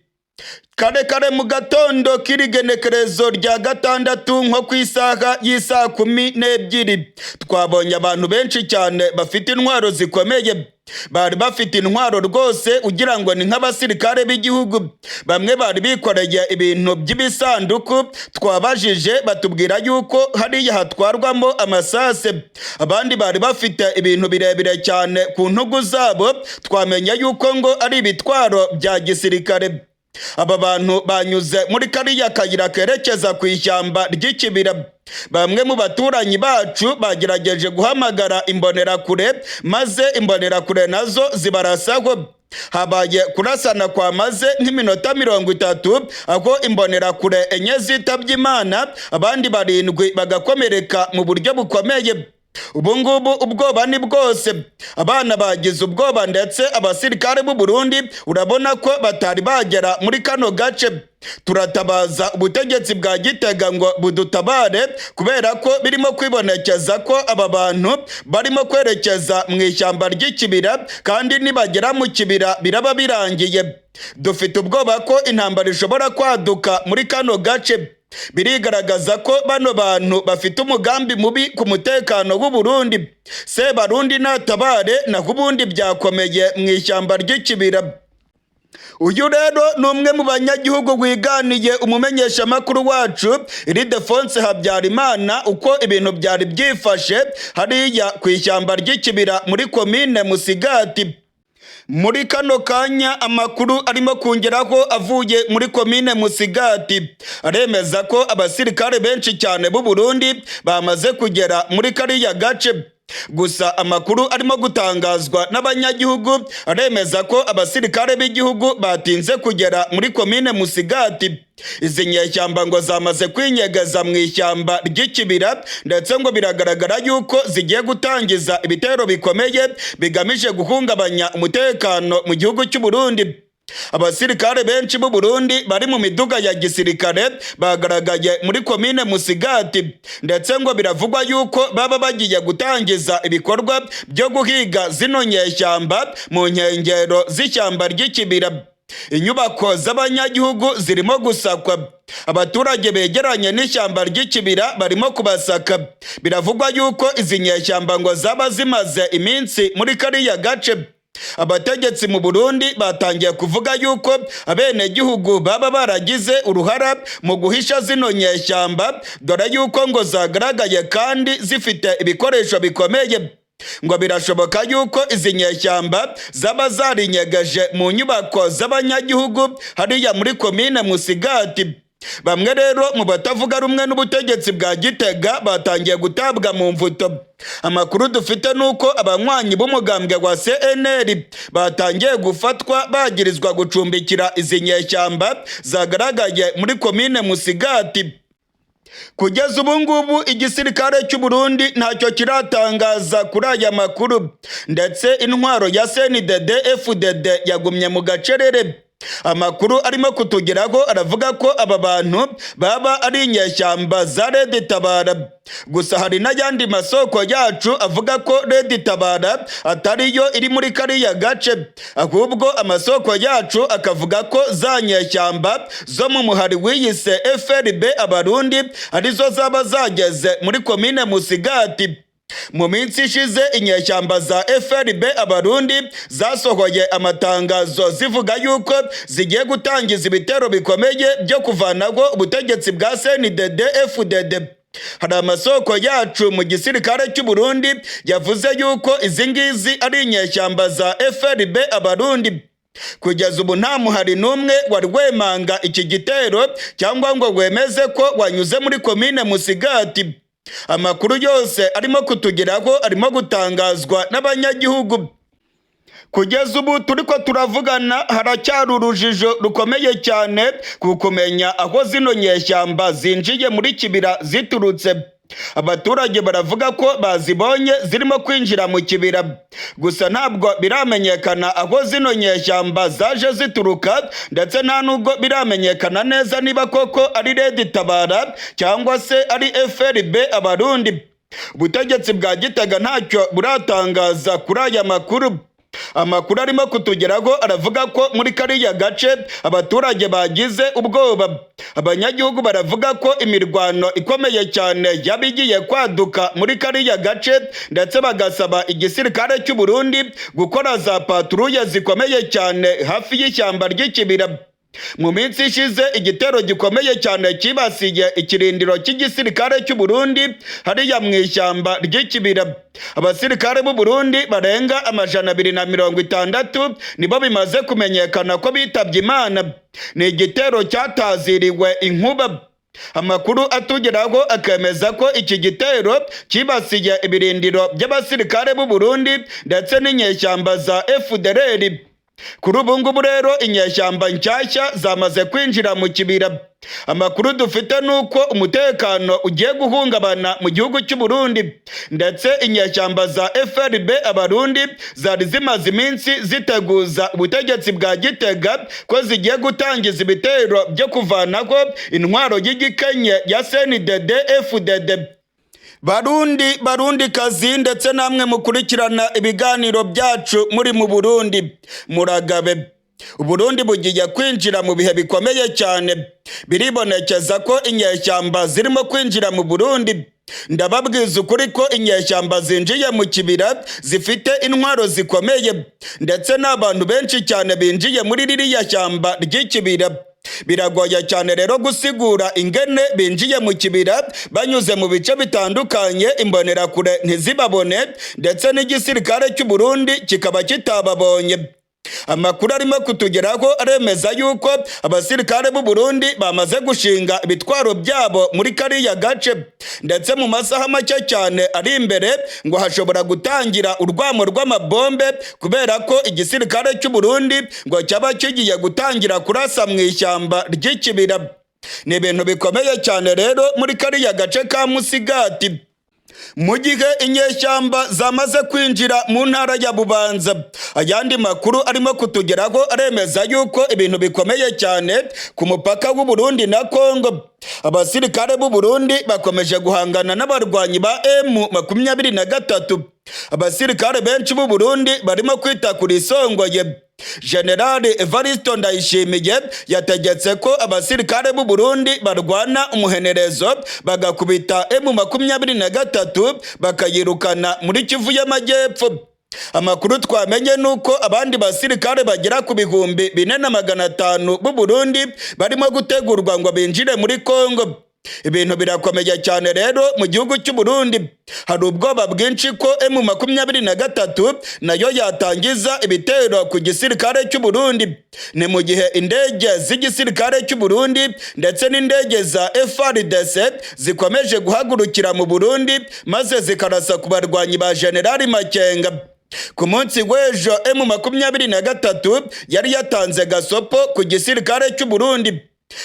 "Kare kare mu gatondo k'irigenekerezo rya gatandatu, nko ku isaha y'isaa 12, twabonye abantu benshi cyane bafite intwaro zikomeye. Bari bafite intwaro rwose ugira ngo ni nk'abasirikare b'igihugu. Bamwe bari bikoreye ibintu by'ibisanduku, twabajije batubwira yuko hariya hatwarwamo amasase. Abandi bari bafite ibintu birebire cyane ku ntugu zabo, twamenya yuko ngo ari ibitwaro bya gisirikare. Aba bantu banyuze muri kariya kayira kerekeza ku ishyamba ry'ikibira. Bamwe mu baturanyi bacu bagerageje guhamagara imbonerakure, maze imbonerakure nazo zibarasaho. Habaye kurasana kwamaze nk'iminota 30, aho imbonerakure enye zitabye Imana, abandi barindwi bagakomereka mu buryo bukomeye. Ubu ngubu ubwoba ni bwose, abana bagize ubwoba, ndetse abasirikare b'u Burundi urabona ko batari bagera muri kano gace. Turatabaza ubutegetsi bwa Gitega ngo budutabare, kubera ko birimo kwibonekeza ko aba bantu barimo kwerekeza mu ishyamba ry'ikibira, kandi nibagera mu kibira biraba birangiye. Dufite ubwoba ko intambara ishobora kwaduka muri kano gace. Birigaragaza ko bano bantu bafite umugambi mubi ku mutekano w'u Burundi. Sebarundi natabare, naho ubundi byakomeye mu ishyamba ry'ikibira." Uyu rero ni umwe mu banyagihugu wiganiye umumenyeshamakuru wacu Ildefonse Habyarimana uko ibintu byari byifashe hariya ku ishyamba ry'ikibira muri komine Musigati. Muri kano kanya amakuru arimo kongeraho avuye muri komine Musigati aremeza ko abasirikare benshi cyane b'u Burundi bamaze kugera muri kariya gace. Gusa amakuru arimo gutangazwa n'abanyagihugu aremeza ko abasirikare b'igihugu batinze kugera muri komine Musigati. Izi nyeshyamba ngo zamaze kwinyegeza mu ishyamba ry'ikibira, ndetse ngo biragaragara yuko zigiye gutangiza ibitero bikomeye bigamije guhungabanya umutekano mu gihugu cy'u Burundi. Abasirikare benshi b'u Burundi bari mu miduga ya gisirikare bagaragaye muri komine Musigati, ndetse ngo biravugwa yuko baba bagiye gutangiza ibikorwa byo guhiga zino nyeshyamba mu nkengero z'ishyamba ry'ikibira. Inyubako z'abanyagihugu zirimo gusakwa, abaturage begeranye n'ishyamba ry'ikibira barimo kubasaka. Biravugwa yuko izi nyeshyamba ngo zaba zimaze iminsi muri kariya gace. Abategetsi mu Burundi batangiye kuvuga yuko abenegihugu baba baragize uruhara mu guhisha zino nyeshyamba, dore yuko ngo zagaragaye kandi zifite ibikoresho bikomeye. Ngo birashoboka yuko izi nyeshyamba zaba zarinyegeje mu nyubako z'abanyagihugu hariya muri komine Musigati. Bamwe rero mu batavuga rumwe n'ubutegetsi bwa Gitega batangiye gutabwa mu mvuto. Amakuru dufite nuko abanywanyi b'umugambwe wa CNL batangiye gufatwa bagirizwa gucumbikira izi nyeshyamba zagaragaye muri komine Musigati. Kugeza ubu ngubu igisirikare cy'u Burundi ntacyo kiratangaza kuri aya makuru, ndetse intwaro ya CNDD FDD yagumye mu gacerere. Amakuru arimo kutugeraho aravuga ko aba bantu baba ari inyeshyamba za Red Tabara. Gusa hari n'ayandi masoko yacu avuga ko Red Tabara atariyo iri muri kariya gace, ahubwo amasoko yacu akavuga ko za nyeshyamba zo mu muhari wiyise FRB Abarundi arizo zaba zageze muri komine Musigati. Mu minsi ishize inyeshyamba za FRB Abarundi zasohoye amatangazo zivuga yuko zigiye gutangiza ibitero bikomeye byo kuvanaho ubutegetsi bwa CNDD FDD. Hari amasoko yacu mu gisirikare cy'u Burundi yavuze yuko izi ngizi ari inyeshyamba za FRB Abarundi. Kugeza ubu nta muhari n'umwe wari wemanga iki gitero cyangwa ngo wemeze ko wanyuze muri komine Musigati. Amakuru yose arimo kutugeraho arimo gutangazwa n'abanyagihugu. Kugeza ubu turiko turavugana haracyari urujijo rukomeye cyane ku kumenya aho zino nyeshyamba zinjiye muri Kibira ziturutse. Abaturage baravuga ko bazibonye zirimo kwinjira mu kibira, gusa ntabwo biramenyekana aho zino nyeshyamba zaje zituruka, ndetse nta nubwo biramenyekana neza niba koko ari Red Tabara cyangwa se ari FRB Abarundi. Ubutegetsi bwa Gitega ntacyo buratangaza kuri aya makuru. Amakuru arimo kutugeraho aravuga ko muri kariya gace abaturage bagize ubwoba. Abanyagihugu baravuga ko imirwano ikomeye cyane yaba igiye kwaduka muri kariya gace, ndetse bagasaba igisirikare cy'u Burundi gukora za patrouille zikomeye cyane hafi y'ishyamba ry'ikibira. Mu minsi ishize igitero gikomeye cyane cyibasiye ikirindiro cy'igisirikare cy'u Burundi hariya mu ishyamba ry'ikibira. Abasirikare b'u Burundi barenga 260 nibo bimaze kumenyekana ko bitabye Imana. Ni igitero cyataziriwe inkuba. Amakuru atugeraho akemeza ko iki gitero cyibasiye ibirindiro by'abasirikare b'u Burundi ndetse n'inyeshyamba za FDLR. Kuri ubu ngubu rero inyeshyamba nshyashya zamaze kwinjira mu kibira. Amakuru dufite ni uko umutekano ugiye guhungabana mu gihugu cy'u Burundi, ndetse inyeshyamba za FRB Abarundi zari zimaze iminsi ziteguza ubutegetsi bwa Gitega ko zigiye gutangiza ibitero byo kuvanaho intwaro y'igikenye ya CNDD FDD. Barundi, Barundi kazi, ndetse namwe mukurikirana ibiganiro byacu muri mu Burundi, muragabe. Uburundi bugiye kwinjira mu bihe bikomeye cyane. Biribonekeza ko inyeshyamba zirimo kwinjira mu Burundi. Ndababwiza ukuri ko inyeshyamba zinjiye mu kibira zifite intwaro zikomeye, ndetse n'abantu benshi cyane binjiye muri ririya shyamba ry'ikibira. Biragoye cyane rero gusigura ingene binjiye mu kibira banyuze mu bice bitandukanye, imbonerakure ntizibabone, ndetse n'igisirikare cy'u Burundi kikaba kitababonye. Amakuru arimo kutugeraho aremeza yuko abasirikare b'u Burundi bamaze gushinga ibitwaro byabo muri kariya gace, ndetse mu masaha make cyane ari imbere ngo hashobora gutangira urwamo rw'amabombe, kubera ko igisirikare cy'u Burundi ngo cyaba kigiye gutangira kurasa mu ishyamba ry'ikibira. Ni ibintu bikomeye cyane rero muri kariya gace ka Musigati. Mu gihe inyeshyamba zamaze kwinjira mu ntara ya Bubanza, ayandi makuru arimo kutugeraho aremeza yuko ibintu bikomeye cyane ku mupaka w'u Burundi na Kongo. Abasirikare b'u Burundi bakomeje guhangana n'abarwanyi ba M23. Abasirikare benshi b'u Burundi barimo kwita ku risongoye. General Evaristo Ndayishimiye yategetse ko abasirikare b'u Burundi barwana umuhenerezo bagakubita M23 bakayirukana muri Kivu y'Amajyepfo. Amakuru twamenye nuko abandi basirikare bagera ku 4500 b'u Burundi barimo gutegurwa ngo binjire muri Kongo. Ibintu birakomeye cyane rero mu gihugu cy'u Burundi. Hari ubwoba bwinshi ko M23 nayo yatangiza ibitero ku gisirikare cy'u Burundi. Ni mu gihe indege z'igisirikare cy'u Burundi ndetse n'indege za FARDC zikomeje guhagurukira mu Burundi, maze zikarasa ku barwanyi ba Generali Makenga. Ku munsi w'ejo M23 yari yatanze gasopo ku gisirikare cy'u Burundi.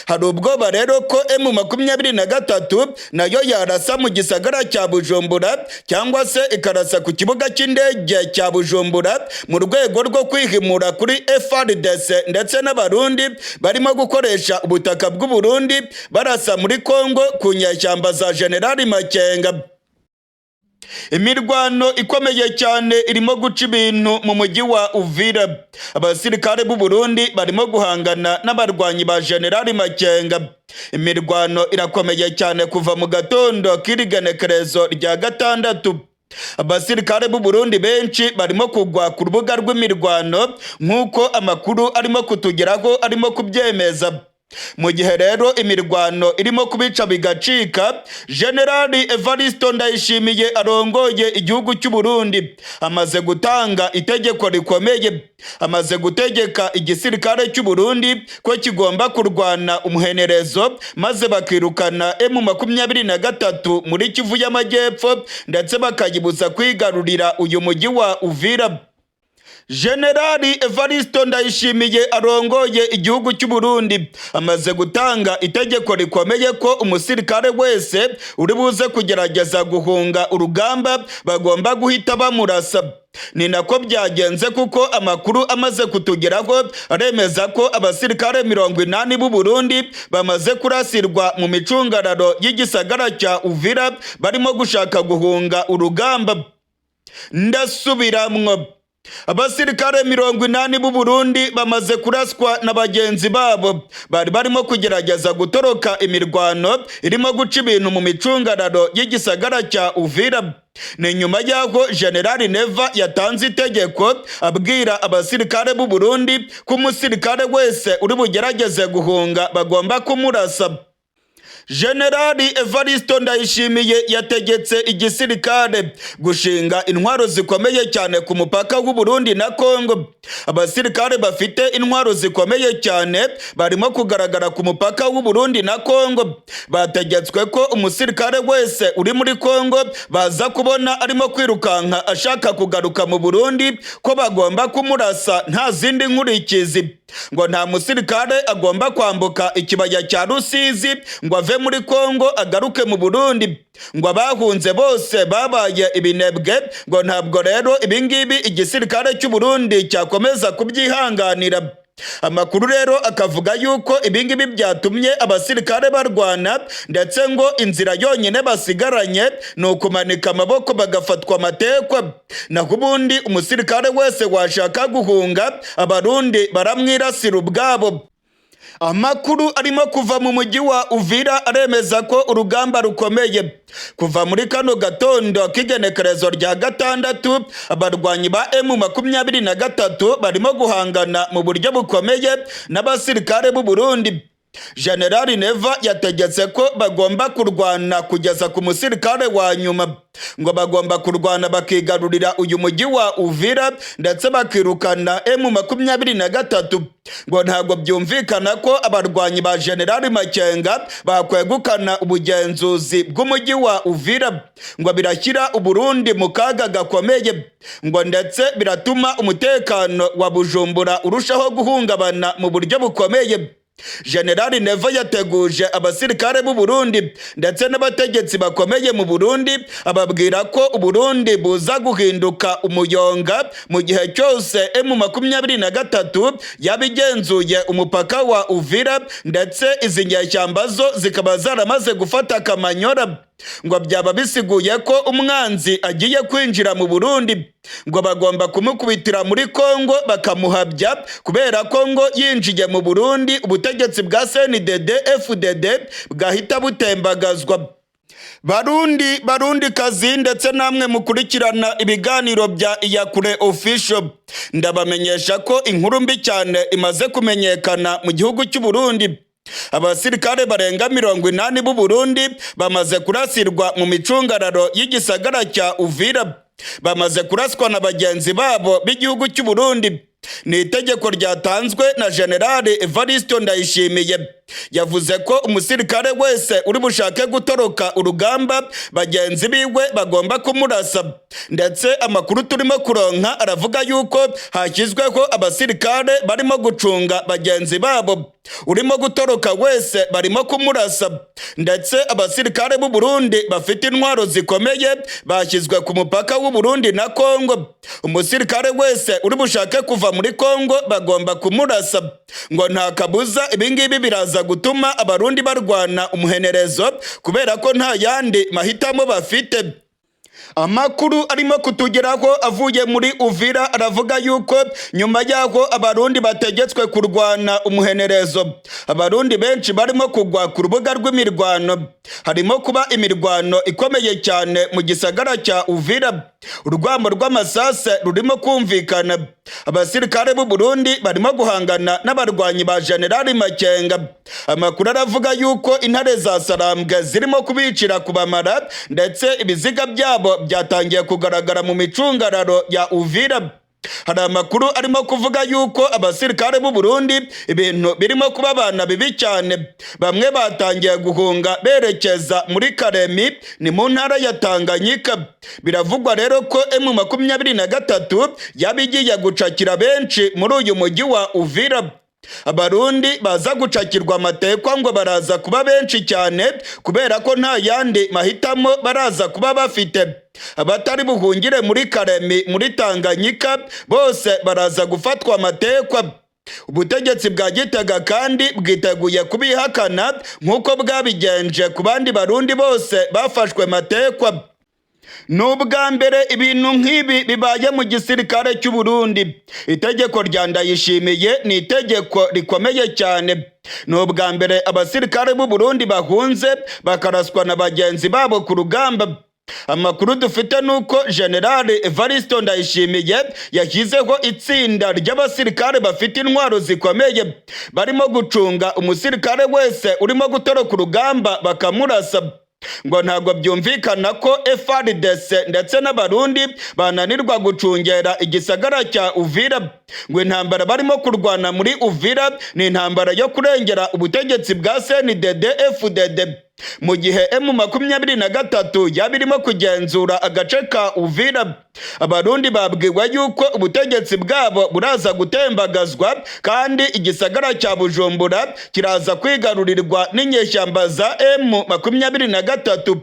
Hari ubwoba rero ko M23 nayo yarasa mu gisagara cya Bujumbura, cyangwa se ikarasa ku kibuga cy'indege cya Bujumbura, mu rwego rwo kwihimura kuri FARDC ndetse n'Abarundi barimo gukoresha ubutaka bw'u Burundi barasa muri Kongo ku nyeshyamba za Generali Makenga. Imirwano ikomeye cyane irimo guca ibintu mu mujyi wa Uvira. Abasirikare b'u Burundi barimo guhangana n'abarwanyi ba Generali Makenga. Imirwano irakomeye cyane kuva mu gatondo k'irigenekerezo rya gatandatu. Abasirikare b'u Burundi benshi barimo kugwa ku rubuga rw'imirwano, nk'uko amakuru arimo kutugeraho arimo kubyemeza. Mu gihe rero imirwano irimo kubica bigacika, Generali Evaristo Ndayishimiye arongoye igihugu cy'u Burundi amaze gutanga itegeko rikomeye. Amaze gutegeka igisirikare cy'u Burundi ko kigomba kurwana umuhenerezo, maze bakirukana M23 muri Kivu y'Amajyepfo, ndetse bakayibuza kwigarurira uyu mujyi wa Uvira. Generali Evaristo Ndayishimiye arongoye igihugu cy'u Burundi amaze gutanga itegeko rikomeye ko umusirikare wese uri buze kugerageza guhunga urugamba bagomba guhita bamurasa. Ni nako byagenze, kuko amakuru amaze kutugeraho aremeza ko abasirikare 80 b'u Burundi bamaze kurasirwa mu micungararo y'igisagara cya Uvira barimo gushaka guhunga urugamba. Ndasubiramwo, abasirikare 80 b'u Burundi bamaze kuraswa na bagenzi babo bari barimo kugerageza gutoroka imirwano irimo guca ibintu mu micungararo y'igisagara cya Uvira. Ni nyuma y'aho Generali Neva yatanze itegeko abwira abasirikare b'u Burundi ko umusirikare wese uri bugerageze guhunga bagomba kumurasa. Generali Evaristo Ndayishimiye yategetse igisirikare gushinga intwaro zikomeye cyane ku mupaka w'u Burundi na Kongo. Abasirikare bafite intwaro zikomeye cyane barimo kugaragara ku mupaka w'u Burundi na Kongo. Bategetswe ko umusirikare wese uri muri Kongo baza kubona arimo kwirukanka ashaka kugaruka mu Burundi ko bagomba kumurasa nta zindi nkurikizi. Ngo nta musirikare agomba kwambuka ikibaya cya Rusizi ngo ave muri Kongo agaruke mu Burundi. Ngo abahunze bose babaye ibinebwe. Ngo ntabwo rero ibingibi igisirikare cy'u Burundi cyakomeza kubyihanganira. Amakuru rero akavuga yuko ibingibi byatumye abasirikare barwana, ndetse ngo inzira yonyine basigaranye ni ukumanika amaboko bagafatwa amatekwa. Naho ubundi umusirikare wese washaka guhunga, Abarundi baramwirasira ubwabo. Amakuru arimo kuva mu mujyi wa Uvira aremeza ko urugamba rukomeye. Kuva muri kano gatondo k'igenekerezo rya gatandatu, abarwanyi ba M23 barimo guhangana mu buryo bukomeye n'abasirikare b'u Burundi. Generali Neva yategetse ko bagomba kurwana kugeza ku musirikare wa nyuma. Ngo bagomba kurwana bakigarurira uyu mujyi wa Uvira, ndetse bakirukana M23. Ngo ntabwo byumvikana ko abarwanyi ba Generali Makenga bakwegukana ubugenzuzi bw'umujyi wa Uvira. Ngo birashyira Uburundi mu kaga gakomeye, ngo ndetse biratuma umutekano wa Bujumbura urushaho guhungabana mu buryo bukomeye. Generali Neva yateguje abasirikare b'u Burundi ndetse n'abategetsi bakomeye mu Burundi, ababwira ko Uburundi buza guhinduka umuyonga mu gihe cyose M23 yabigenzuye umupaka wa Uvira, ndetse izi nyeshyamba zo zikaba zaramaze gufata Kamanyora. Ngo byaba bisiguye ko umwanzi agiye kwinjira mu Burundi. Ngo bagomba kumukubitira muri Kongo bakamuhabya, kubera ko ngo yinjiye mu Burundi ubutegetsi bwa CNDD FDD bwahita butembagazwa. Barundi, Barundi kazi, ndetse namwe mukurikirana ibiganiro bya Iyakure Official, ndabamenyesha ko inkuru mbi cyane imaze kumenyekana mu gihugu cy'u Burundi. Abasirikare barenga 80 b'u Burundi bamaze kurasirwa mu micungararo y'igisagara cya Uvira, bamaze kuraswa na bagenzi babo b'igihugu cy'u Burundi. Ni itegeko ryatanzwe na General Evaristo Ndayishimiye. Yavuze ko umusirikare wese uri bushake gutoroka urugamba, bagenzi biwe bagomba kumurasa. Ndetse amakuru turimo kuronka aravuga yuko hashyizweho abasirikare barimo gucunga bagenzi babo, urimo gutoroka wese barimo kumurasa. Ndetse abasirikare b'u Burundi bafite intwaro zikomeye bashyizwe ku mupaka w'u Burundi na Kongo. Umusirikare wese uri bushake kuva muri Kongo bagomba kumurasa. Ngo nta kabuza ibingibi biraza gutuma Abarundi barwana umuhenerezo, kubera ko nta yandi mahitamo bafite. Amakuru arimo kutugeraho avuye muri Uvira aravuga yuko nyuma y'aho Abarundi bategetswe kurwana umuhenerezo, Abarundi benshi barimo kugwa ku rubuga rw'imirwano. Harimo kuba imirwano ikomeye cyane mu gisagara cya Uvira, urwamo rw'amasase rurimo kumvikana. Abasirikare b'u Burundi barimo guhangana n'abarwanyi ba Generali Makenga. Amakuru aravuga yuko intare za Sarambwe zirimo kubicira kubamara, ndetse ibiziga byabo byatangiye kugaragara mu micungararo ya Uvira. Hari amakuru arimo kuvuga yuko abasirikare b'u Burundi ibintu birimo kubabana bibi cyane, bamwe batangiye guhunga berekeza muri Karemi, ni mu ntara ya Tanganyika. Biravugwa rero ko M23 yaba igiye gucakira benshi muri uyu mujyi wa Uvira. Abarundi baza gucakirwa amatekwa ngo baraza kuba benshi cyane, kubera ko nta yandi mahitamo baraza kuba bafite. Abatari buhungire muri Karemi muri Tanganyika bose baraza gufatwa amatekwa. Ubutegetsi bwa Gitega kandi bwiteguye kubihakana nk'uko bwabigenje ku bandi Barundi bose bafashwe matekwa. Ni ubwa mbere ibintu nk'ibi bibaye mu gisirikare cy'u Burundi. Itegeko rya Ndayishimiye ni itegeko rikomeye cyane. Ni ubwa mbere abasirikare b'u Burundi bahunze bakaraswa na bagenzi babo ku rugamba. Amakuru dufite ni uko General Evaristo Ndayishimiye yashyizeho itsinda ry'abasirikare bafite intwaro zikomeye, barimo gucunga umusirikare wese urimo gutoroka urugamba bakamurasa. Ngo ntabwo byumvikana ko FARDC ndetse n'Abarundi bananirwa gucungera igisagara cya Uvira. Ngo intambara barimo kurwana muri Uvira ni intambara yo kurengera ubutegetsi bwa CNDD FDD, mu gihe M23 yaba irimo kugenzura agace ka Uvira. Abarundi babwiwe yuko ubutegetsi bwabo buraza gutembagazwa, kandi igisagara cya Bujumbura kiraza kwigarurirwa n'inyeshyamba za M23.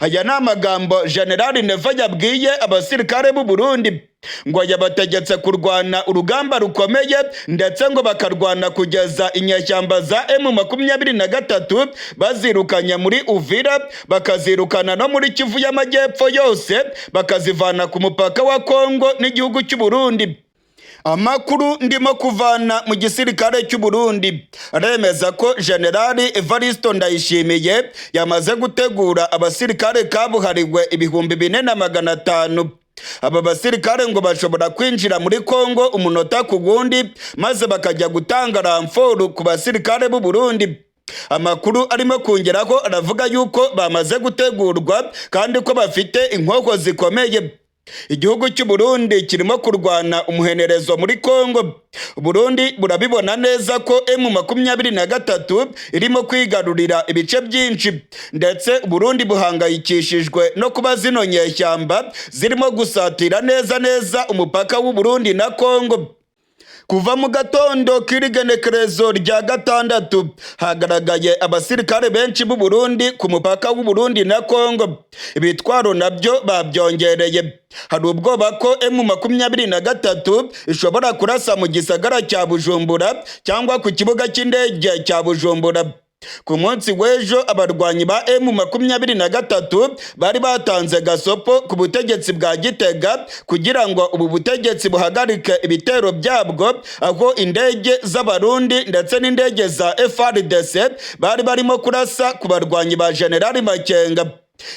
Aya ni amagambo General Neva yabwiye abasirikare b'u Burundi. Ngo yabategetse kurwana urugamba rukomeye, ndetse ngo bakarwana kugeza inyeshyamba za M23 bazirukanye muri Uvira, bakazirukana no muri Kivu y'Amajyepfo yose, bakazivana ku mupaka wa Kongo n'igihugu cy'u Burundi. Amakuru ndimo kuvana mu gisirikare cy'u Burundi aremeza ko General Evaristo Ndayishimiye yamaze gutegura abasirikare kabuhariwe 4500. Aba basirikare ngo bashobora kwinjira muri Kongo umunota ku wundi, maze bakajya gutanga renfort ku basirikare b'u Burundi. Amakuru arimo kongeraho aravuga yuko bamaze gutegurwa kandi ko bafite inkoko zikomeye. Igihugu cy'u Burundi kirimo kurwana umuhenerezo muri Kongo. Burundi burabibona neza ko M23 irimo kwigarurira ibice byinshi, ndetse Burundi buhangayikishijwe no kuba zino nyeshyamba zirimo gusatira neza neza umupaka w'u Burundi na Kongo. Kuva mu gatondo k'irigenekerezo rya gatandatu hagaragaye abasirikare benshi b'u Burundi ku mupaka w'u Burundi na Kongo. Ibitwaro nabyo babyongereye. Hari ubwoba ko M23 ishobora kurasa mu gisagara cya Bujumbura cyangwa ku kibuga cy'indege cya Bujumbura. Ku munsi w'ejo abarwanyi ba M23 bari batanze gasopo ku butegetsi bwa Gitega kugira ngo ubu butegetsi buhagarike ibitero byabwo, aho indege z'Abarundi ndetse n'indege za FARDC bari barimo kurasa ku barwanyi ba General Makenga.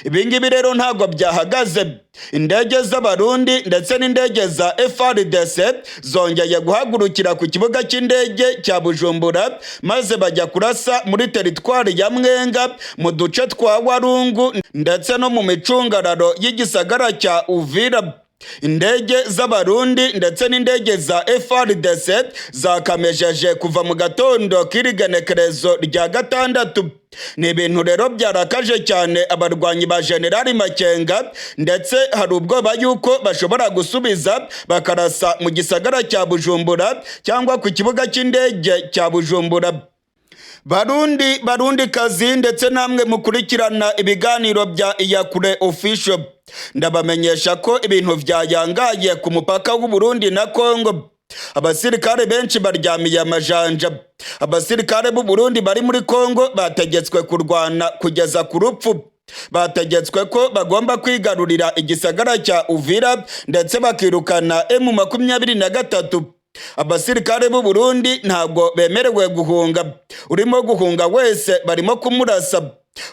Ibi ngibi rero ntabwo byahagaze. Indege z'Abarundi ndetse n'indege za FARDC zongeye guhagurukira ku kibuga cy'indege cya Bujumbura, maze bajya kurasa muri teritwari ya Mwenga, mu duce twa Warungu ndetse no mu micungararo y'igisagara cya Uvira. Indege z'Abarundi ndetse n'indege za FARDC zakamejeje kuva mu gatondo k'irigenekerezo rya gatandatu. Ni ibintu rero byarakaje cyane abarwanyi ba Generali Makenga, ndetse hari ubwoba yuko bashobora gusubiza bakarasa mu gisagara cya Bujumbura cyangwa ku kibuga cy'indege cya Bujumbura. Barundi, Barundi kazi, ndetse namwe mukurikirana ibiganiro bya Iyakure Official, ndabamenyesha ko ibintu byayangaye ku mupaka w'u Burundi na Kongo. Abasirikare benshi baryamiye amajanja. Abasirikare b'u Burundi bari muri Kongo bategetswe kurwana kugeza ku rupfu. Bategetswe ko bagomba kwigarurira igisagara cya Uvira ndetse bakirukana M23. Abasirikare b'u Burundi ntabwo bemerewe guhunga. Urimo guhunga wese barimo kumurasa.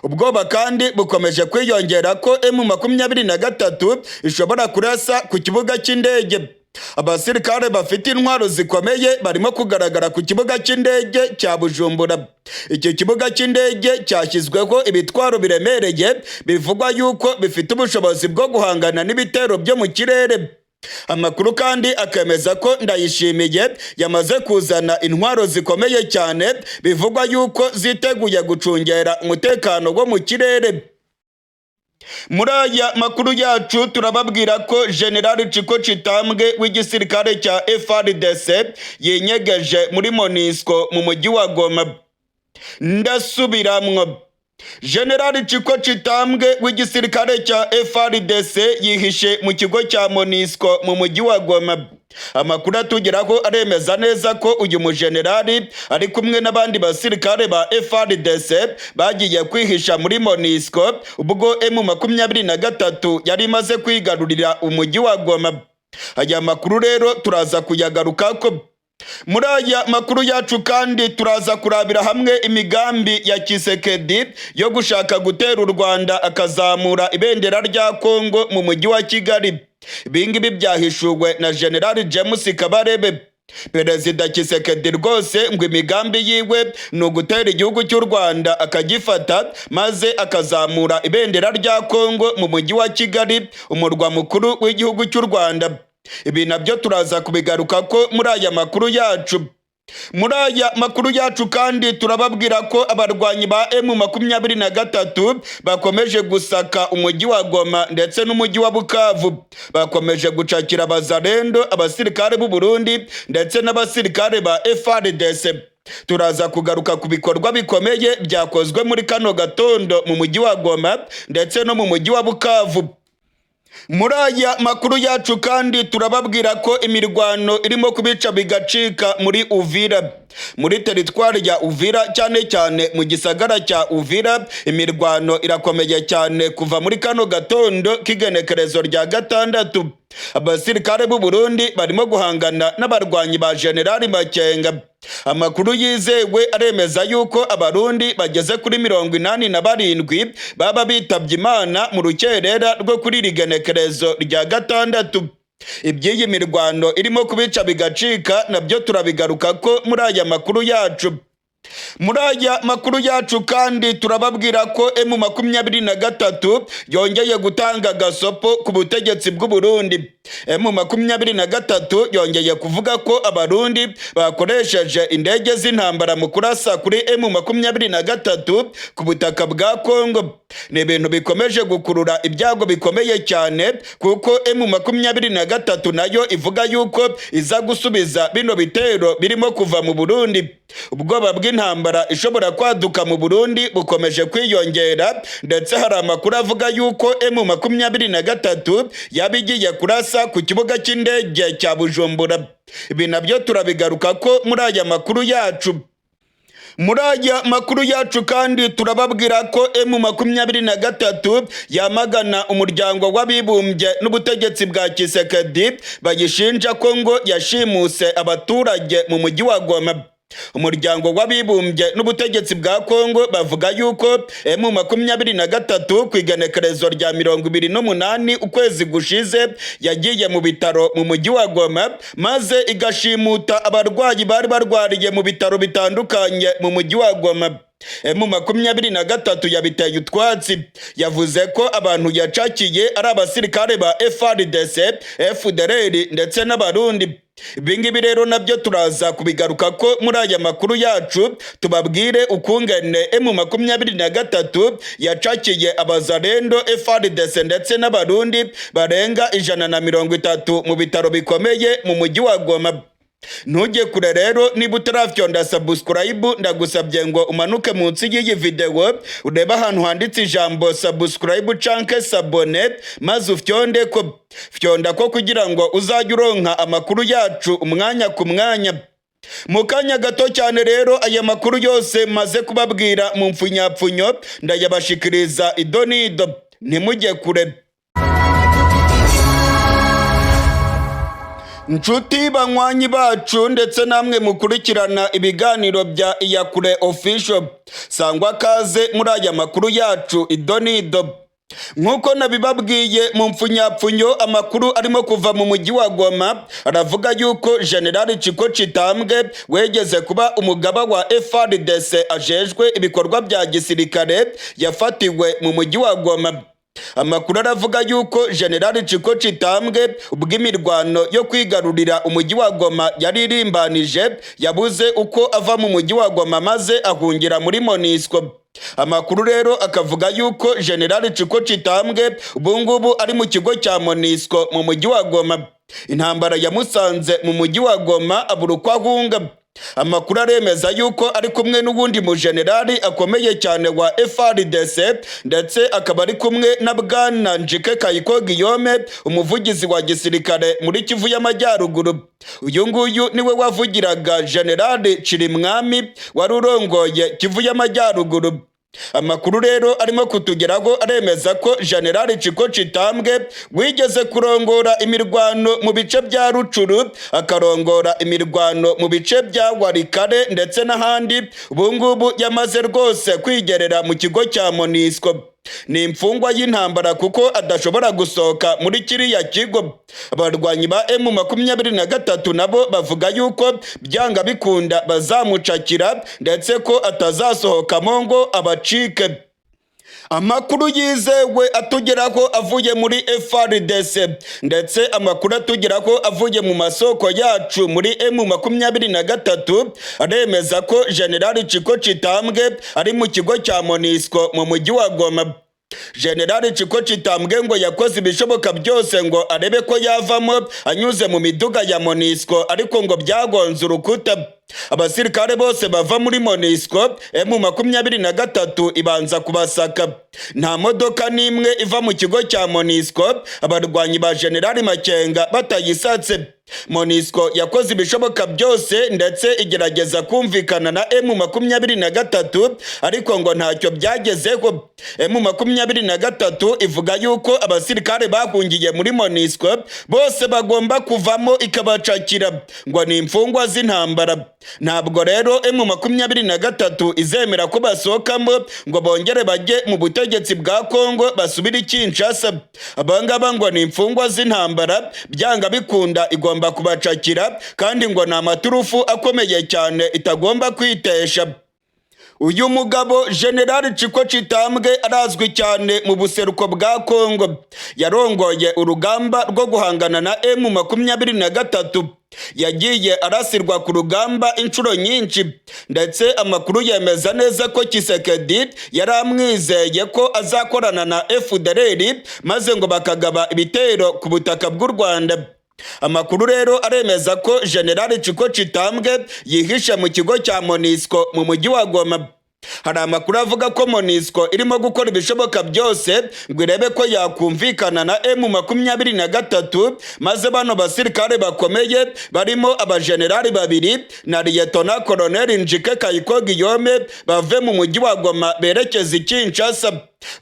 Ubwoba kandi bukomeje kwiyongera ko M23 ishobora kurasa ku kibuga cy'indege. Abasirikare bafite intwaro zikomeye barimo kugaragara ku kibuga cy'indege cya Bujumbura. Iki kibuga cy'indege cyashyizweho ibitwaro biremereye bivugwa yuko bifite ubushobozi bwo guhangana n'ibitero byo mu kirere. Amakuru kandi akemeza ko Ndayishimiye yamaze kuzana intwaro zikomeye cyane bivugwa yuko ziteguye gucungera umutekano wo mu kirere. Muri aya makuru yacu turababwira ko General Chiko Chitambwe w'igisirikare cya FARDC yinyegeje muri MONUSCO mu mujyi wa Goma. Ndasubiramwo, General Chiko Chitambwe w'igisirikare cya FARDC yihishe mu kigo cya MONUSCO mu mujyi wa Goma. Amakuru atugeraho aremeza neza ko uyu mujenerali ari kumwe n'abandi basirikare ba FARDC bagiye kwihisha muri MONUSCO ubwo M23 yari imaze kwigarurira umujyi wa Goma. Aya makuru rero turaza kuyagarukako. Muri aya makuru yacu kandi turaza kurabira hamwe imigambi ya Tshisekedi yo gushaka gutera u Rwanda akazamura ibendera rya Kongo mu mujyi wa Kigali. Ibingibi byahishuwe na General James Kabarebe. Perezida Tshisekedi rwose ngo imigambi yiwe ni ugutera igihugu cy'u Rwanda akagifata, maze akazamura ibendera rya Kongo mu mujyi wa Kigali, umurwa mukuru w'igihugu cy'u Rwanda. Ibi nabyo turaza kubigaruka ko muri aya makuru yacu. Muri aya makuru yacu kandi turababwira ko abarwanyi ba M23 bakomeje gusaka umujyi wa Goma ndetse n'umujyi wa Bukavu. Bakomeje gucakira abazalendo, abasirikare b'u Burundi ndetse n'abasirikare ba FARDC. Turaza kugaruka ku bikorwa bikomeye byakozwe muri kano gatondo mu mujyi wa Goma ndetse no mu mujyi wa Bukavu. Muri aya makuru yacu kandi turababwira ko imirwano irimo kubica bigacika muri Uvira, muri teritwari ya Uvira, cyane cyane mu gisagara cya Uvira. Imirwano irakomeye cyane kuva muri kano gatondo k'igenekerezo rya gatandatu. Abasirikare b'u Burundi barimo guhangana n'abarwanyi ba Generali Makenga. Amakuru yizewe aremeza yuko Abarundi bageze kuri 87 baba bitabye Imana mu rukerera rwo kuri iri genekerezo rya gatandatu. Iby'iyi mirwano irimo kubica bigacika nabyo turabigaruka ko muri aya makuru yacu. Muri aya makuru yacu kandi turababwira ko M23 yongeye gutanga gasopo ku butegetsi bw'u Burundi. M23 yongeye kuvuga ko Abarundi bakoresheje indege z'intambara mu kurasa kuri M23 ku butaka bwa Kongo. Ni ibintu bikomeje gukurura ibyago bikomeye cyane, kuko M23 nayo ivuga yuko iza gusubiza bino bitero birimo kuva mu Burundi. Ubwoba bw'intambara ishobora kwaduka mu Burundi bukomeje kwiyongera, ndetse hari amakuru avuga yuko M23 yaba igiye kurasa ku kibuga cy'indege cya Bujumbura. Ibi nabyo turabigaruka ko muri aya makuru yacu. Muri aya makuru yacu kandi turababwira ko M23 yamagana Umuryango w'Abibumbye n'ubutegetsi bwa Tshisekedi, bayishinja ko ngo yashimuse abaturage mu mujyi wa Goma. Umuryango w'Abibumbye n'ubutegetsi bwa Kongo bavuga yuko M23 ku igenekerezo rya 28 ukwezi gushize yagiye mu bitaro mu mujyi wa Goma, maze igashimuta abarwayi bari barwariye mu bitaro bitandukanye mu mujyi wa Goma. M23 yabiteye utwatsi, yavuze ko abantu yacakiye ari abasirikare ba FARDC, FDLR ndetse n'Abarundi. Ibingibi rero nabyo turaza kubigaruka ko muri aya makuru yacu, tubabwire ukungene M23 yacakiye Abazalendo, FARDC ndetse n'Abarundi barenga 130 mu bitaro bikomeye mu mujyi wa Goma. Ntujye kure rero, niba utarafyonda subscribe, ndagusabye ngo umanuke munsi y'iyi video urebe ahantu handitse ijambo subscribe canke s'abonner, maze ufyonde ko, fyonda ko kugira ngo uzajye uronka amakuru yacu umwanya ku mwanya. Mu kanya gato cyane rero, aya makuru yose maze kubabwira mu mfunyapfunyo ndayabashikiriza idonido, ntimujye kure. Nshuti banywanyi bacu ndetse namwe mukurikirana ibiganiro bya Iyakure Official, sangwa kaze muri aya makuru yacu idonido. Nk'uko nabibabwiye mu mfunyapfunyo, amakuru arimo kuva mu mujyi wa Goma aravuga yuko General Chiko Chitambwe, wegeze kuba umugaba wa FARDC ajejwe ibikorwa bya gisirikare, yafatiwe mu mujyi wa Goma. Amakuru aravuga yuko General Chiko Chitambwe, ubwo imirwano yo kwigarurira umujyi wa Goma yari irimbanije, yabuze uko ava mu mujyi wa Goma maze ahungira muri MONUSCO. Amakuru rero akavuga yuko General Chiko Chitambwe ubungubu ari mu kigo cya MONUSCO mu mujyi wa Goma. Intambara yamusanze mu mujyi wa Goma, abura uko ahunga. Amakuru aremeza yuko ari kumwe n'uwundi mujenerali akomeye cyane wa FARDC, ndetse akaba ari kumwe na Bwana Njike Kayiko Guillaume, umuvugizi wa gisirikare muri Kivu y'Amajyaruguru. Uyu nguyu niwe wavugiraga Generali Chirimwami wari urongoye Kivu y'Amajyaruguru. Amakuru rero arimo kutugeraho aremeza ko General Chiko Chitambwe, wigeze kurongora imirwano mu bice bya Rucuru, akarongora imirwano mu bice bya Walikale ndetse n'ahandi, ubungubu yamaze rwose kwigerera mu kigo cya MONUSCO. Ni imfungwa y'intambara kuko adashobora gusohoka muri kiriya kigo. Abarwanyi ba M23 nabo bavuga yuko byanga bikunda bazamucakira, ndetse ko atazasohokamo ngo abacike. Amakuru yizewe atugeraho avuye muri FARDC, ndetse amakuru atugeraho avuye mu masoko yacu muri M23, aremeza ko General Chiko Chitambwe ari mu kigo cya MONUSCO mu mujyi wa Goma. General Chiko Chitambwe ngo yakoze ibishoboka byose ngo arebe ko yavamo anyuze mu miduga ya MONUSCO, ariko ngo byagonze urukuta. Abasirikare bose bava muri MONUSCO, M23 ibanza kubasaka. Nta modoka n'imwe iva mu kigo cya MONUSCO abarwanyi ba General Makenga batayisatse. MONUSCO yakoze ibishoboka byose ndetse igerageza kumvikana na M23, ariko ngo ntacyo byagezeho. M23 ivuga yuko abasirikare bahungiye muri MONUSCO bose bagomba kuvamo ikabacakira, ngo ni imfungwa z'intambara. Ntabwo rero M23 izemera ko basohokamo ngo bongere bajye mu butegetsi bwa Kongo basubire i Kinshasa. Abangaba ngo ni imfungwa z'intambara, byanga bikunda igomba kubacakira, kandi ngo ni amaturufu akomeye cyane itagomba kwitesha. Uyu mugabo General Chiko Chitambwe arazwi cyane mu buseruko bwa Kongo. Yarongoye urugamba rwo guhangana na M23. Yagiye arasirwa ku rugamba inshuro nyinshi, ndetse amakuru yemeza neza ko Tshisekedi yari amwizeye ko azakorana na FDLR, maze ngo bakagaba ibitero ku butaka bw'u Rwanda. Amakuru rero aremeza ko General Chiko Chitambwe yihishe mu kigo cya MONUSCO mu mujyi wa Goma. Hari amakuru avuga ko MONUSCO irimo gukora ibishoboka byose ngo irebe ko yakumvikana na M23, maze bano basirikare bakomeye barimo abajenerali babiri na Liyetona Koloneli Njike Kayiko Guillaume bave mu mujyi wa Goma berekeza i Kinshasa.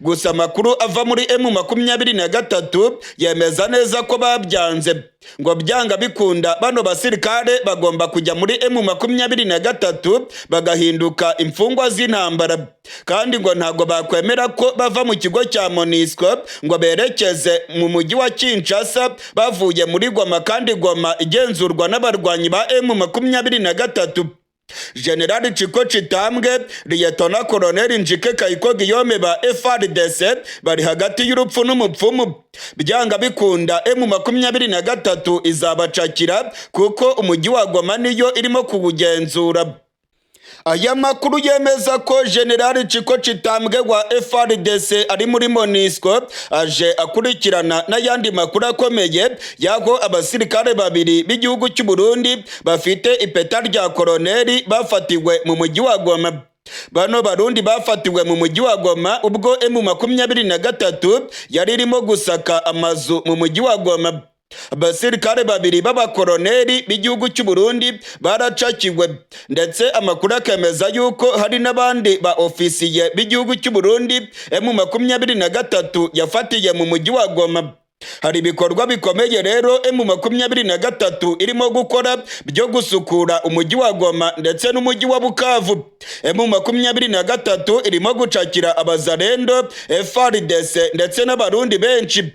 Gusa amakuru ava muri M23 yemeza neza ko babyanze, ngo byanga bikunda bano basirikare bagomba kujya muri M23 bagahinduka imfungwa z'intambara, kandi ngo ntabwo bakwemera ko bava mu kigo cya MONUSCO ngo berekeze mu mujyi wa Kinshasa bavuye muri Goma, kandi Goma igenzurwa n'abarwanyi ba M23. General Chiko Chitambwe, Liyetona Koloneli Njike Kayiko Guillaume ba FARDC bari hagati y'urupfu n'umupfumu. Byanga bikunda M23 izabacakira, kuko umujyi wa Goma niyo irimo kuwugenzura. Aya makuru yemeza ko General Chiko Chitambwe wa FARDC ari muri MONUSCO aje akurikirana n'ayandi makuru akomeye y'aho abasirikare babiri b'igihugu cy'u Burundi bafite ipeta rya koloneli bafatiwe mu mujyi wa Goma. Bano Barundi bafatiwe mu mujyi wa Goma ubwo M23 yari irimo gusaka amazu mu mujyi wa Goma. Abasirikare babiri b'abakoroneri b'igihugu cy'u Burundi baracakiwe, ndetse amakuru akemeza yuko hari n'abandi ba ofisiye b'igihugu cy'u Burundi M23 yafatiye mu mujyi wa Goma. Hari ibikorwa bikomeye rero M23 irimo gukora byo gusukura umujyi wa Goma ndetse n'umujyi wa Bukavu. M23 irimo gucakira Abazarendo, FARDC ndetse n'Abarundi benshi.